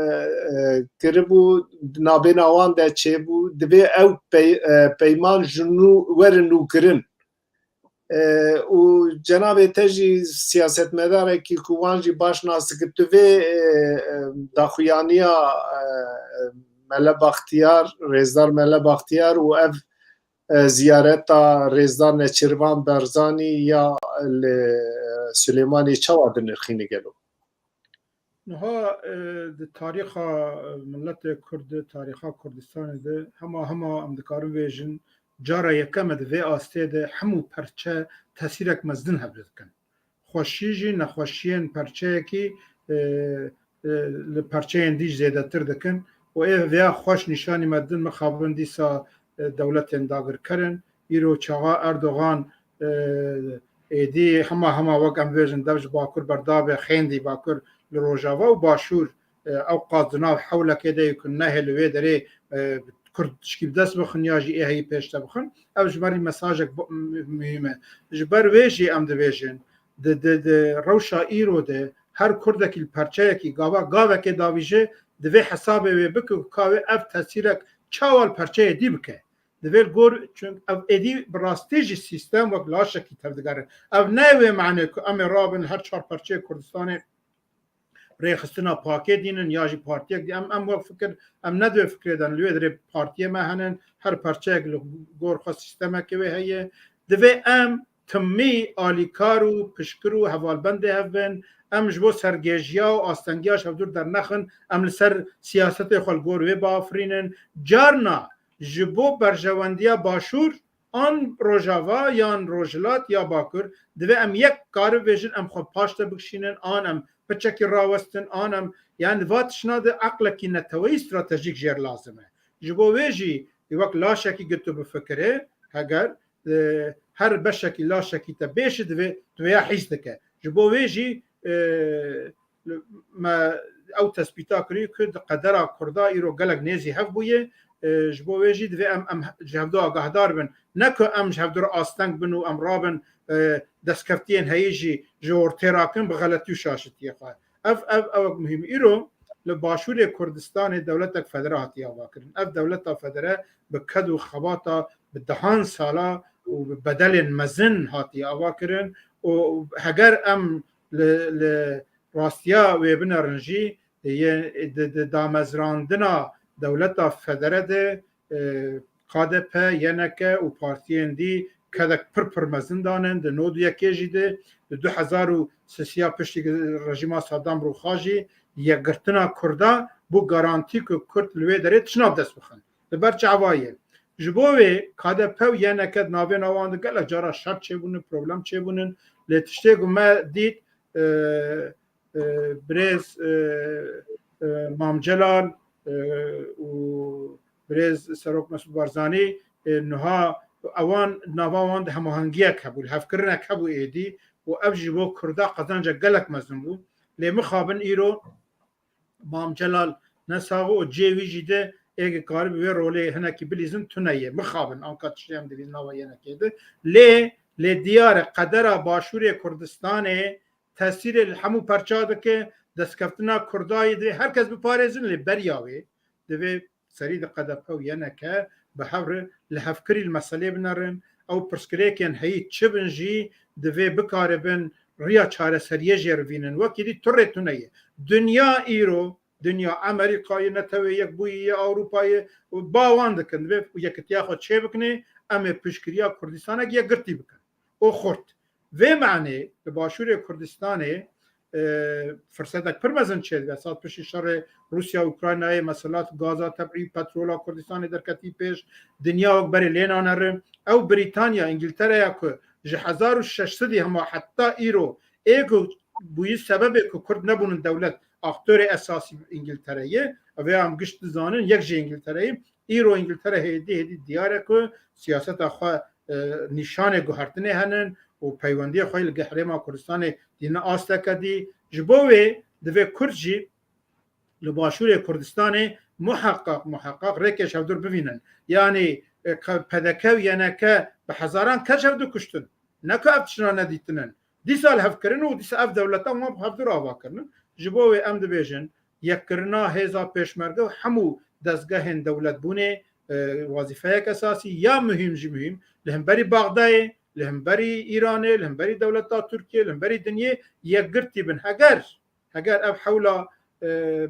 e, kiribû, di navbêna wan de çêbû, divê ew pey-, e, peyman ji nû werin nûkirin. E, û cenabê te jî siyasetmedarekî ku wan jî baş nas dikir, tu vê, e, e, daxuyaniya, e, Mele Baxtiyar, Rêzdar Mele Baxtiyar û ev, e, ziyareta Rêzdar Neçirvan Berzanî ya li Silêmaniyê çawa dinirxîne gelo? Niha, e, di tarîxa, e, miletê Kurd de, tarîxa Kurdistanê de hema hema em dikarin vêjin, cara yekem e di vê astê de hemû perçe tesîrek mezin hevdî dikin. Xweşî jî nexweşiyên perçeyekî, e, e, li perçeyên dî jî zêdetir dikin û ê vêya xweş nîşanî me didin, mixabin dîsa, e, dewletên dagirker in. Îro çaxa Erdogan, e, êdî hema hema wek em vêjin dev ji bakur berdabê, xêndî bakur li rojava û başûr, e, ew qas di nav hewlekê de yê ku nehê li wê derê, e, Kurd tişkî bi dest bixin ya jî ê heyî pêş de bixin. Ev ji me re mesajek bo-, muhîm e. Ji ber wê jî em dibêjin, di, di, di rewşa îro de her Kurdekî li perçeyekî gava, gavekê davîje, divê hesabê wê bike ku ka wê ev tesîrek çawa li perçeyê dî bike. Divê li gor, çunke ev êdî bi rastî jî sîstem wek laşekî tevdigere. Ev ne wê manê ku em ê rabin her çar perçeyê Kurdistanê rêxistina pakê dînin ya jî partiyek dî. Em, em wek fikir, em ne di wê fikrê de ne. Li wê derê partiyê me henin, her perçeyek li gor xwe sîstemekê wê heye. Divê em timî alîkar û pişkir û hevalbendê hev bin. Em ji bo sergêjiya û astengiya ji hevdûr dernexin, em li ser siyasetê xwe li gor wê biafirînin. Carna ji bo berjewendiya Başûr an Rojava yan Rojhilat ya Bakur, divê em yek karibêjin, em xwe paş de bikişînin, an em piçekî rawestin, an em, yani va tişna de eqlekî neteweyî stratejîk jêr lazim e. Ji bo wê jî wek laşekî gi tu bifikirê, heger, e, her beşekî laşekî te bêşi divê, tu vêya hîs dike. Ji bo wê jî, e, me ew tespîta kirî ku di qedera Kurda îro gelek nêzî hev bûye. E, ji bo wê jî divê em, em ji hevdu agahdar bin. Ne ku em ji hevdu re asteng bin û em rabin, e, destkeftiyên heyî jî ji ortê rakin bi xeletî û şaşitiyê xwe. Ev, ev, ew muhîm. Îro li Başûrê Kurdistanê dewletek federe hatiye avakirin. Ev dewleta federe bi ked û xebata bi dehan sala û bi bedelên mezin hatiye avakirin û heger em li, li rastiya wê binerin jî, yê, di, di damezrandina dewleta federe de, e, K D P, Y N K û partiyên dî kedek pir pir mezin danin. Di nod û yekê jî de, di du hezar û sisiya piştî rejîma Saddam rûxa jî yekgirtina Kurda bû garantî ku Kurd li wê derê tişna bi dest bixin. Li ber çava ye. Ji bo wê K D P û Y N K di navêna wan de gelek cara şer çêbûne, problem çêbûnin. Lê tiştê ku me dît, e, e, birêz, e, e, Mam Celal, e, û birêz Serok Mesûd Barzanî, e, niha ewan nava wan de hemahengiyek hebû, lihevkirinek hebû êdî û ev ji bo Kurda qezencek gelek mezin bû. Lê mixabin îro Mam Celal ne sax û cihê wî jî de êgê karibî wê rolê hinekî bilîzin tune ye. Mixabin anka tiştê em dibînin nava yenekê de. Lê, lê diyar e qedera Başûrê Kurdistanê tesîrê li hemû perça dike, destkeftina Kurdayê divê her kes biparêzin lê beriya wê divê serî di K D P û Y N K bi hev re li hevkirî li meselê binerin. Ew pirsgirêkên heyî çi bin jî divê bikaribin riya çareseriyê jê re vînin. Wekî dî tu rê tune ye. Dinya îro, dinya Amerîkayê, Netewê Yekbûyî yê Ewropayê, ba wan dikin. Divê yekitiya xwe çê bikinê, em ê piştgiriya Kurdistanek yekgirtî bikin. û xurt. Vê manê li Başûrê Kurdistanê, e, firsetek pir mezin çêdibe. Sal piştî şerê Rûsya û Ukraynayê, mesela gaza tebîî, petrola Kurdistanê derketî pêş, dinya wek berê lê nane re. Ew Brîtanya, Îngiltereya ku ji hezar û şeş sedî hema heta îro ê ku bûyî sebebê ku Kurd nebûnin dewlet, aktorê esasî Îngiltere ye. Ev ê em gişt dizanin, yek jê Îngiltere ye. Îro Îngiltere hêdî hêdî diyar e ku siyaseta xwe, e, nîşanê guhertinê henin û peywendiya xwe li gel Herêma Kurdistanê dîne asteke dî. Ji bo wê divê Kurd jî li Başûrê Kurdistanê muheqeq, muheqeq rêkê ji hevdûr bivînin. Yanî, e, P D K û Y N K bi hezaran kes ji hevdû kuştin. Ne ku ev tiştna nedîtinin. Dîsa li hev kirin û dîsa ev dewletan wan bi hevdûr ava kirinin. Ji bo wê em dibêjin, yekkirina hêza pêşmerge û hemû dezgehên dewletbûnê, e, wazîfeyek esasî ya muhîm jî muhîm li hemberî Baxdayê, li hemberî Îranê, li hemberî dewleta Tirkiyê, li hemberî dinyê yekgirtî bin. Heger, heger ev hewla, e,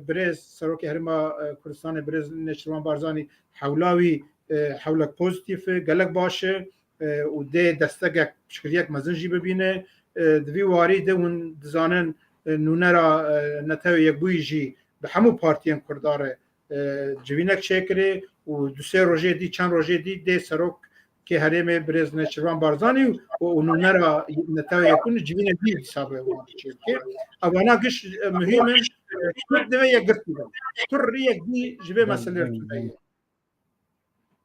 birêz Serokê Herêma, e, Kurdistanê, birêz Nêçîrvan Barzanî hewla wî, e, hewlek pozîtîf e, gelek baş e, e, û dê destegek piştgiriyek mezin jî bibîne. E, di vî warî de hûn dizanin, e, nûnera, e, Netewê Yekbûyî jî bi hemû partiyên Kurda re, e, civînek çêkirê û du sê rojê dî, çend rojê dî dê serokê herêmê birêz Nêçîrvan Barzanî û, û nûnera Netewê Yekbûyî civînek dî hesabê wan çêkirê. Evana giş, e, muhîm in. E, Kurd divê yekgirtî bin. Tu riyek dî ji vê meselê re tune ye.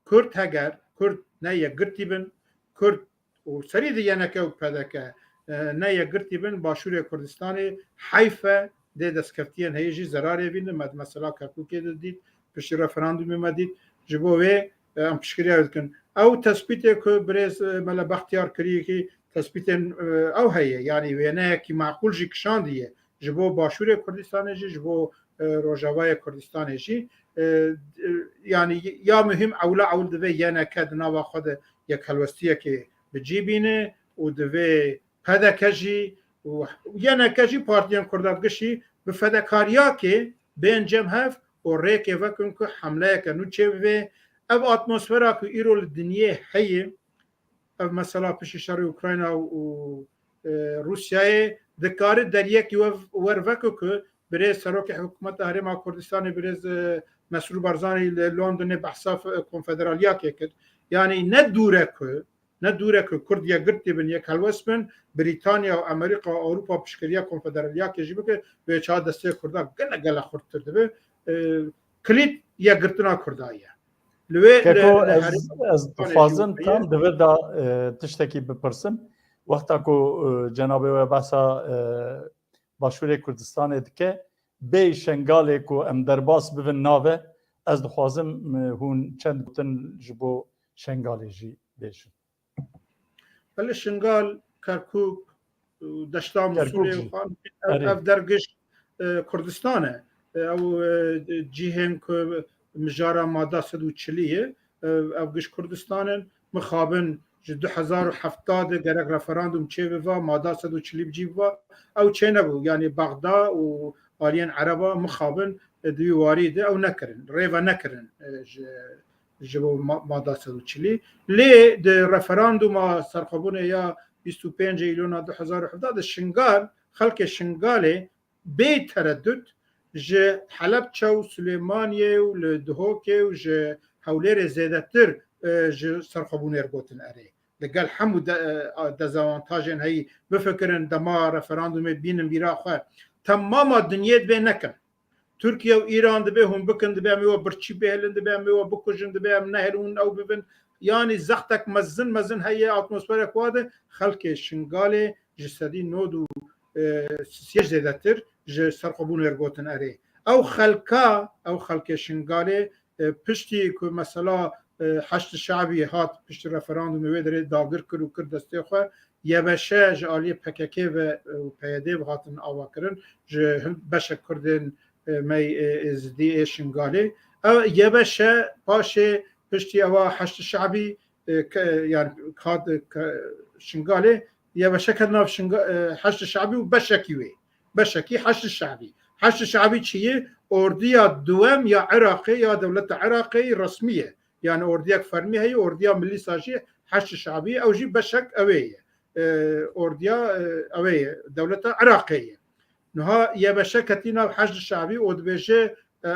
Kurd heger, Kurd ne yekgirtî bin, Kurd û serî di Y N K û P D K, e, ne yekgirtî bin, Başûrê Kurdistanê heyf e, dê destkeftiyên heyî jî zerarê bînin. Me di mesela Kerkûkê de dît, piştî referandumê me dît. Ji bo wê, e, em piştgiriya wê dikin. Ew tespîtê ku birêz, e, Mele Bextiyar kirî, tespîtên, e, ew heye. Yanî wêneyekî maqûl jî kişandiye. Ji bo Başûrê Kurdistanê jî, ji bo, e, Rojavayê Kurdistanê jî, e, e, yanî ya muhîm ewla ewl divê Y N K di nava xwe de yekhelwestiyekê bi cî bîne û divê P D K jî û Y N K jî partiyên Kurda gişî bi fedekariyakê bên cem hev û rêkê vekin ku hemleyeke nû çêbibe. Ev atmosfera ku îro li dinyê heye, ev mesela piştî şerê Ukrayna û, e, Rûsyayê dikare deriyekî we-, wer veke ku birêz serokê hikûmeta Herêma Kurdistanê, birêz, e, Mesrûr Barzanî li Londonê behsa f-, konfederaliyakê kir. Yanî ne dûr e ku, ne dûr e ku Kurd yekgirtî bin, yek helwest bin, Brîtanya û Amerîka û Ewropa piştgiriya konfederaliyakê jî bike, wê çawa destê Kurda gele gele xurttir dibe. E, kilît yekgirtina Kurda ye. Li wê Keko, li, li ez, herêma ez Kurdistanê jî dixwazim wê tam ye. Di vir de, e, tiştekî bipirsim. Wexta ku, e, cenabê we behsa, e, Başûrê Kurdistanê dike, bê Şengalê ku em derbas bivin nave, ez dixwazim, e, hûn çend gotin ji bo Şengalê jî bêjin. Belê Şingal, Kerkûk, û deşta Kerkûk Mûsulê û jî. Xan, ev, Erê. Ev der giş, e, Kurdistan e. E, ew, e, cihên ku mijara mada sed û çilî ye, e, ev giş Kurdistan in. Mixabin ji du hezar û heft de gerek referandum çê biva, mada sed û çilî bi cî biva. Ew çê nebû. Yanî Bexda û aliyên Ereba mixabin, e, di wî warî de ew nekirin. Rêve nekirin, e, ji ji bo ma-, mada sed û çilî. Lê di referanduma serxwebûnê ya bîst û pêncê Îlona du hezar û hevdeh de Şingal, xelkê Şingalê bê teredut ji Helebçe û Silêmaniyê û li Duhokê û ji Hewlêrê zêdetir, e, ji serxwebûnê re gotin erê. Li gel hemû de-, e, dezavantajên heyî bifikirin, dema referandumê bînin bîra xwe. Temama dinyê dibê nekin. Tirkiye û Îran dibê hûn bikin, dibê em ê we birçî bihêlin, dibê em ê we bikujin, dibê em nehêlin hûn ew bibin. Yanî zextek mezin mezin heye, atmosferek wa de xelkê Şingalê ji sedî nod û, e, sisiyê zêdetir ji serxwebûnê re gotin erê. Ew xelka, ew xelkê Şingalê, e, piştî ku mesela, e, Heşd Şe'bî hat, piştî referandumê wê derê dagir kir û kir destê xwe, Y B Ş ji aliyê P K K ve, e, û P Y D ve hatin avakirin, ji hin beşek Kurdên, e, me, e, Êzidî ê Şingalê. Ev YBŞ paşê piştî ewa Heşd Şabî, e, ke-, yani kat, ke-, Şingalê, YBŞ ket nav Şinga-, e, Heşd Şabî û beşekî wê. Beşekî Heşd Şabî. Heşd Şabî çi ye? Ordiya duwem ya Iraqê ya dewleta Iraqê resmî ye. Yani ordiyek fermî heye, ordiya milîsa jî Heşd Şabî, ew jî beşek ew ê ye. E, ordiya, e, ew ê ye, dewleta Iraqê ye. Niha YBŞ ketî nav Heşd Şabî û dibêje, e,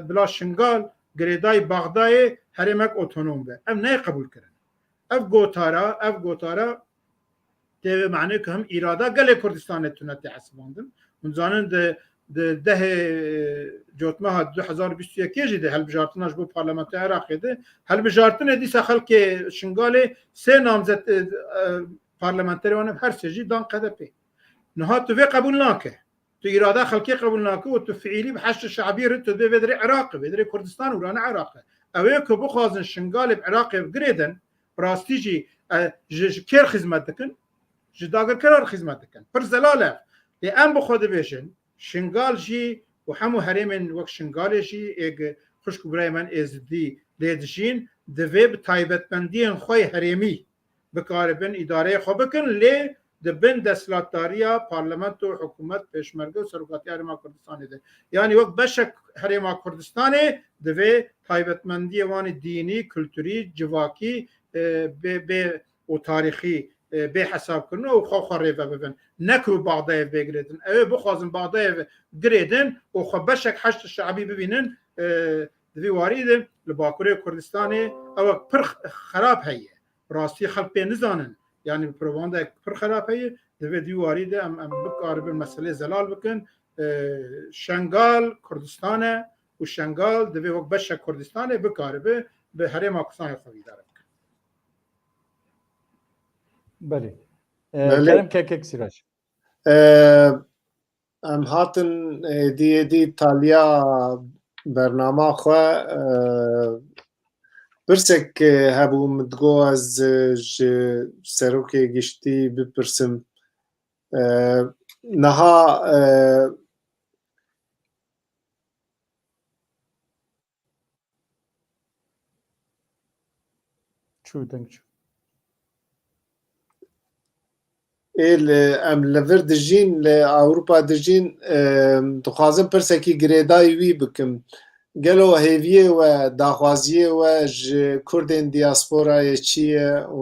bila Şingal girêdayî Baxdayê herêmek otonom be. Ev neyê qebûl kirin. Ev gotara, ev gotara tê vê manê ku him îrada gelê Kurdistanê tune tê hesibandin. Hûn zanin di, di dehê Cotmeha du hezar bîst û yekê jî de hilbijartina ji bo parlamentoya Iraqê de, hilbijartinê dîsa xelkê Şingalê sê namzet, e, e, parlamenterê wan her sê jî dan KDPê. Niha tu vê qebûl nake. Tu îrada xelkê qebûl nake û tu fiîlî bi Heşd Şabî re tu dibê vê dirê Iraq, vê dirê Kurdistan û rane Iraq. Ew ê ku bixwazin Şingalê bi Iraqê bi girêdin, bi rastî jî, e, ji, ji kê re xizmet dikin? Ji dagirkeran re xizmet dikin. Pir zelal e. Lê em bi xwe dibêjin, Şingal jî û hemû herêmên wek Şingalê jî ê xwişk û birayê me êzidî lê dijîn, divê bi taybetmendiyên xwe yê herêmî bikaribin îdareyê xwe bikin, lê di bin desthilatdariya parlamento, hikûmet, pêşmerge û serokatiya Herêma Kurdistanê de. Yanî wek beşek Herêma Kurdistanê divê taybetmendiyê wan ê dînî, kulturî, civakî, e, bê, bê û tarîxî, e, bê hesabkirin û xwe xwe rêve bibin. Ne ku Baxdayê bêgirêdin. Ew ê bixwazin Baxdayê girêdin û xwe beşek Heşd Şabî bibînin, e, di vî warî de li Bakurê Kurdistanê ew pir xerab heye. Rastî xelk pê nizanin. Yanî bi propagandayek pir xerab heye. Divê di wî warî de em, em bikaribin meselê zelal bikin. E, Şengal Kurdistan e û Şengal divê wek beşek Kurdistanê bikaribe bi herêma Kurdistanê xwe vî îdare bike. Belê. E, Belê. Kerem Kekek Sirac. E, Em hatin êdî êdî taliya bernama xwe, e, pirsek, e, hebû, min digot ez, e, ji serokê giştî bipirsim. E, niha, e, Çû, deng çû. Ê li, em li vir dijîn, li Ewropa dijîn, em, dixwazim pirsekî girêdayî wî bikim. Gelo hêviyê we, daxwaziyê we ji Kurdên diasporayê çi ye û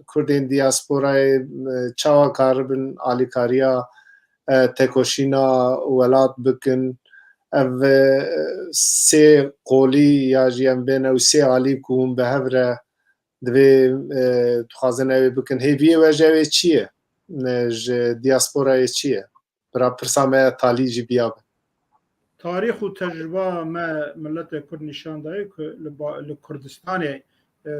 Kurdên diasporayê, e, çawa karibin alîkariya, e, tekoşîna welat bikin? Ev, e, sê qolî ya jî em bên ew sê alî ku hûn bi hev re divê, e, dixwazin ew ê bikin. Hêviyê we ji ew ê çi ye? E, ji diasporayê çi ye? Bira pirsa me ya talî jî biya be. Tarîx û tecrûba me miletê Kurd nîşan daye ku li ba-, li Kurdistanê, e,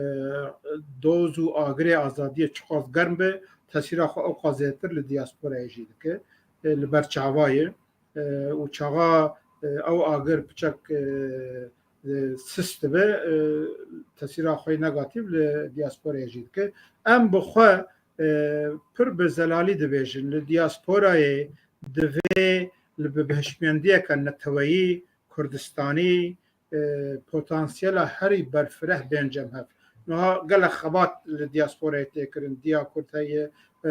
doz û agirê azadiyê çiqas germ be, tesîra xwe ewqas zêdetir li diasporayê jî dike. E, li ber çava ye. E, û çaxa, e, ew agir piçek, e, e, sist dibe, e, tesîra xwe yê negatîf li diasporayê jî dike. Em bi xwe, e, pir bi zelalî dibêjin, li diasporayê divê li bi hişmendiyeke neteweyî, Kurdistanî, e, potansiyela herî berfireh bên cem hev. Niha gelek xebat li diasporayê tê kirin. Diya Kurd heye, e,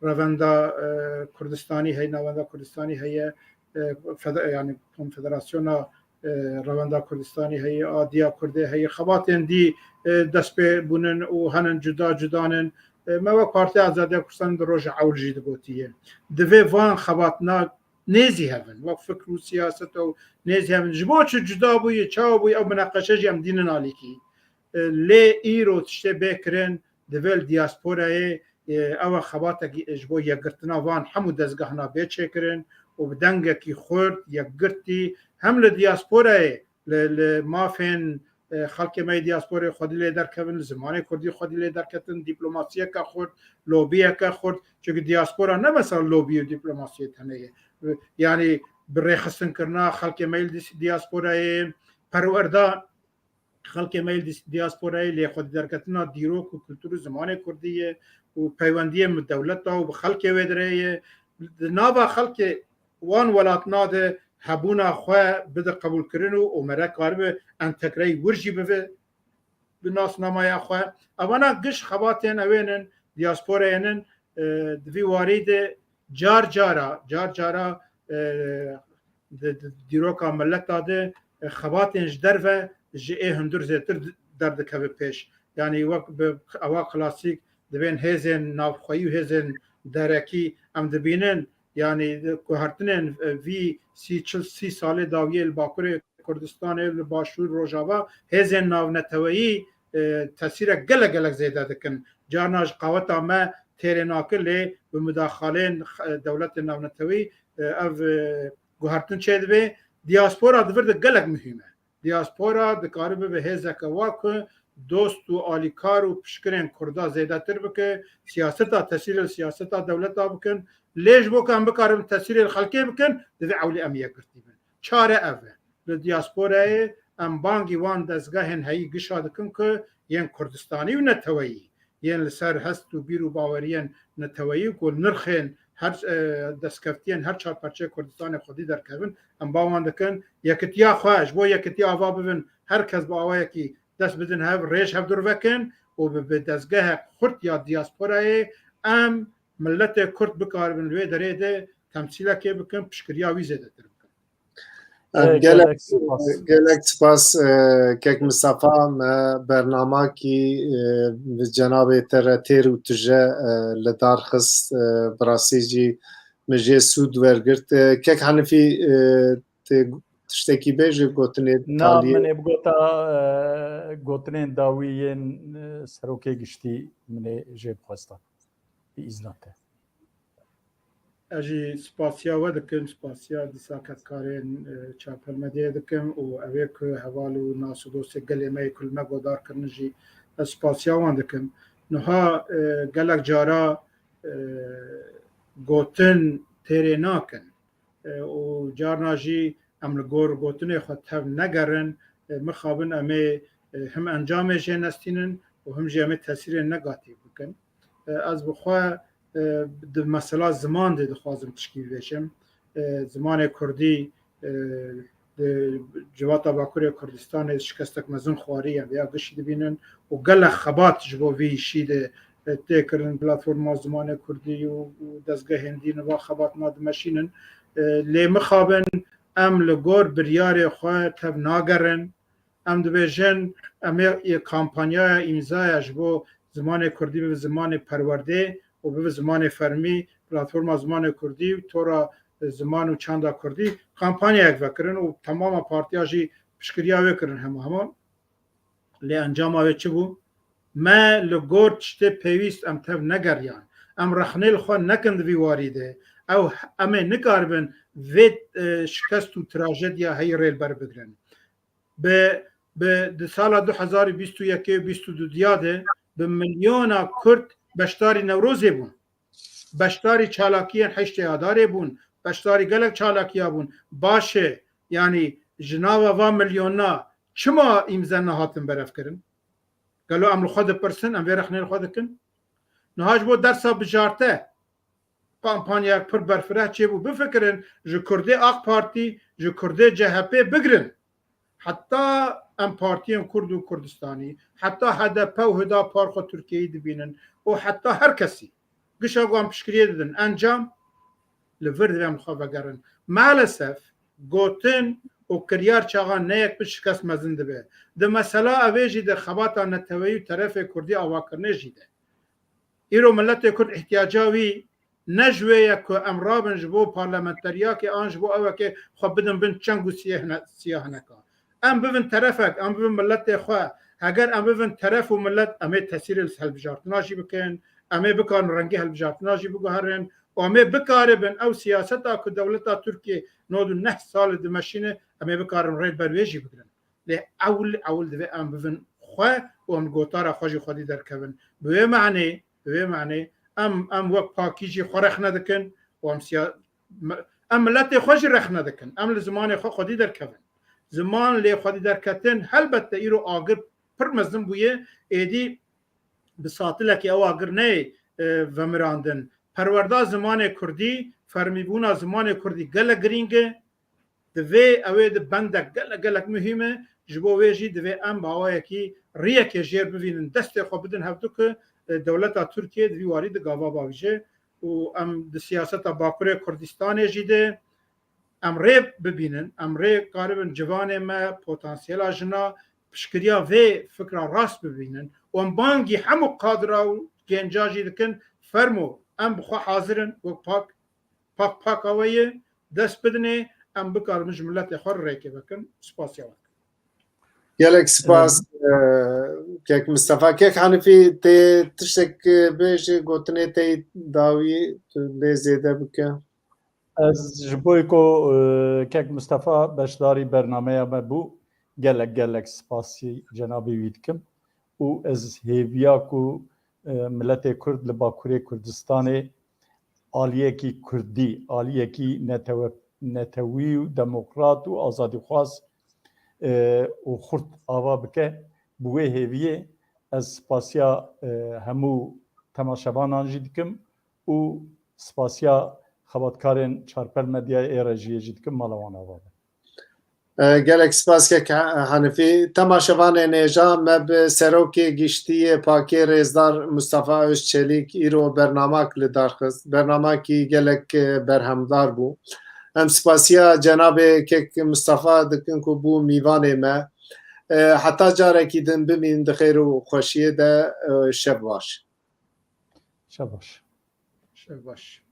Revenda, e, Kurdistanî heye, Navenda Kurdistanî heye, e, fede-, yani Konfederasyona, e, Revenda Kurdistanî heye, a Diya Kurdê heye. Xebatên dî, e, dest pê bûnin û henin cuda cuda nin. E, me wek Partiya Azadiya Kurdistanê di roja ewil jî digotiye. Divê van xebatna nêzî hevin. Wek fikr û siyaset ew nêzî hevin. Ji bo çi cuda bûye, çawa bûye, ew mineqeşe jî em dînin alîkî. E, lê îro tiştê bê kirin, divê li diasporayê, e, ew xebatekî ji bo yekgirtina van hemû dezgehna bê çêkirin û bi dengekî xurt, yekgirtî, hem li diasporayê, li, li mafên, e, xelkê me yê diasporê xwedî lê derkevin, li zimanê kurdî xwedî lê derketin, dîplomasiyeke xurt, lobiyeke xurt, çunke diaspora ne mesela lobî û dîplomasiyê tenê ye. Yanî bi rêxistinkirina xelkê me yê li dis-, diasporayê, perwerda xelkê me yê li dis-, diasporayê, lê xwedî derketina dîrok û kultur û zimanê kurdî ye û peywendiyê bi dewleta û bi xelkê wê dirê ye. Di nava xelkê wan welatna de hebûna xwe bide qebûlkirin û, û mere karibe entegreyî wir jî bibe bi nasnameya xwe. Evana giş xebatên ewên in, diasporayên in, e, di vî warî de car cara, car cara, e, di, di dîroka mileta de, e, xebatên ji derve ji ê hundir zêtir d-, derdikeve pêş. Yanî wek bi ewa klasîk dibên hêzên navxweyî û hêzên derekî em dibînin, yanî guhertinên, e, vî sî, çil, sî salê dawiyê li Bakurê Kurdistanê, li Başûr, Rojava, hêzên navneteweyî, e, tesîrek gelek, gelek zêde dikin. Carna ji qaweta me têrê nake, lê bi mudaxaleyên, e, dewletên navneteweyî, e, ev, e, guhertin çêdibe. Diaspora di vir de gelek muhîm e. Diaspora dikare bibe hêzeke wa ku dost û alîkar û pişkirên Kurda zêdetir bike, siyaseta, tesîrê li siyaseta dewleta bikin. Lê ji bo ku em bikarin tesîrê li xelkê bikin, divê ewlî em yekgirtî bin. Çare ev e. Li diasporayê em bangî wan dezgehên heyî gişa dikin ku yên Kurdistanî û neteweyî, yên li ser hest û bîr û baweriyên neteweyî ku nirxên her, e, destkeftiyên her çar parçeyê Kurdistanê xwedî derkevin, em ba wan dikin. Yekitiya xwe, ji bo yekitiya ava bibin, her kes bi awayekî dest bidin hev, rêj hevdûr vekin û bi, bi dezgehek xurt ya diasporayê em miletê Kurd bikaribin li wê derê de temsîlekê bikin, piştgiriya wî zêdetir bikin. Em, e, gelek, gelek spas. Gelek spas, e, kek Mistefa, me bernamakî, e, bi cenabê te re têr û tije, e, li dar xist, e, bi rastî jî min jê sûd wergirt. E, kek Henifî, e, tê tiştekî bê ji gotinê Na, taliyê? Min ê bigota, e, gotinên dawî yên, e, serokê giştî min ê jê bixwesta. Bi îzna te. Ez jî spasiya we dikim, spasiya dîsa kedkarên, e, Çavpelmediyê dikim û ew ê ku heval û nas û dostê gelê me yê ku li me godar kirin jî ez spasiya wan dikim. Niha, e, gelek cara, e, gotin têrê nakin. E, û carna jî em li gor gotinê xwe tev negerin, e, mixabin em ê, e, him encamê jê nestînin û him jî em ê tesîrê negatîf bikin. E, ez bi xwe, e, di mesela ziman de dixwazim tişkî bibêjim. E, zimanê kurdî, e, di civata Bakurê Kurdistanê şikestek mezin xwarî ye, vêya gişî dibînin û gelek xebat ji bo vî îşî de, e, tê kirin. Platforma Zimanê Kurdî û, û dezgehên dî niva xebatna dimeşînin. E, lê mixabin em li gor biryarê xwe tev nagerin. Em dibêjin, em ê, ê kampanyaya îmzaya ji bo zimanê kurdî bibe zimanê perwerdê û bibe zimanê fermî, platforma zimanê kurdî û tora, e, ziman û çanda kurdî kampanyayek vekirin û temama partiya jî piştgiriya wê kirin hema hema. Lê encama wê çi bû? Me li gor tiştê pêwîst em tev negeriyan. Em rexnê li xwe nekin di vî warî de. Ew, em ê nikaribin vê, e, şikest û trajediya heyî rê li ber bigrin. Bi, bi, di sala du hezar û bîst û yekê û bîst û dudiya de bi milyona Kurd beşdarî Newrozê bûn. Beşdarî çalakiyên heştê Adarê bûn. Beşdarî gelek çalakiya bûn. Baş e, yanî ji nava va milyona çima îmze nehatin berevkirin? Gelo em li xwe dipirsin, em vê rexnê li xwe dikin? Niha ji bo dersa bijarte, kampanyayek pir berfireh çêbû. Bifikirin, ji Kurdê AK Partî, ji Kurdê C H P bigirin, heta em partiyên Kurd û Kurdistanî, heta H D P û Hüdapar xwe Tirkiyeyî dibînin û heta her kesî gişa ku em piştgiriyê didin. Encam, li vir divê em li xwe vegerin. Maalesef gotin û kiryar çaxan ne yek bi şikest mezin dibe. Di mesela evê jî de xebata neteweyî û terefê Kurdî avakirinê jî de. Îro miletê Kurd ihtiyaca wî ne ji wê ye ku em rabin ji bo parlamenteriyakê an ji bo ewekê xwe bidin bin çeng û siyehne-, siyahineka. Em bibin terefek, em bibin miletê xwe. Heger em bibin teref û milet, em ê tesîrê li hilbijartina jî bikin, em ê bikarin rengê hilbijartina jî biguherin û em ê bikaribin ew siyaseta ku dewleta Tirkiyê nod û neh sal e dimeşîne, em ê bikarin rê li ber wê jî bigrin. Lê ewil, ewil divê em bivin xwe û em gotara xwe jî xwedî derkevin. Bi wê manê, bi wê manê em, em wek pakî jî xwe rexne dikin û em siya-, me-, em miletê xwe jî rexne dikin. Em li zimanê xwe xwedî derkevin. Ziman lê xwedî derketin, helbette îro agir pir mezin bûye, êdî bi satilekê ew agir neyê, e, vemirandin. Perwerda zimanê kurdî, fermîbûna zimanê kurdî gelek girîng e. Divê ew ê di bendek gelek gelek muhîm e, ji bo wê jî divê em bi awayekî riyekê jêr bivînin, destê xwe bidin hevdu ku, e, dewleta Tirkiyê di vî warî di gava bavêje û em di siyaseta Bakurê Kurdistanê jî de em rê bibînin, em rê karibin civanê me, potansiyela jina, piştgiriya vê fikra rast bibînin û em bangî hemû kadra û genca jî dikin, fermo, em bi xwe hazir in, wek pak, pak, paka we ye, dest bidinê, em bikaribin ji miletê xwe rêkê vekin. Spasiya we dikim. Gelek spas, e, kek Mistefa. Kek Hanifî, tê tiştek, e, bêjî, gotinê te dawî tu lê zêde bike. Ez ji bo ku, e, kek Mistefa beşdarî bernameya me bû, gelek gelek spasî cenabê wî dikim û ez hêviya ku, e, miletê Kurd li Bakurê Kurdistanê aliyekî Kurdî, aliyekî netewe-, netewî û demokrat û azadîxwaz, e, û xurt ava bike, bi wê hêviyê ez spasiya, e, hemû temaşevanan jî dikim û spasiya xebatkarên Çarpel Medyayê ê rejiyê jî dikim, mala wan ava be. E, gelek spas kek Hanifî. Temaşevanên hêja, me bi Serokê Giştî yê pakê Rêzdar Mustafa Özçelîk îro bernamak li dar xist. Bernamakî gelek, e, berhemdar bû. Em spasiya cenabê kek Mustafa dikin ku bû mîvanê me. E, heta carekî din bimîn di xêr û xweşiyê de, e, şev baş. Şev baş. Şev baş.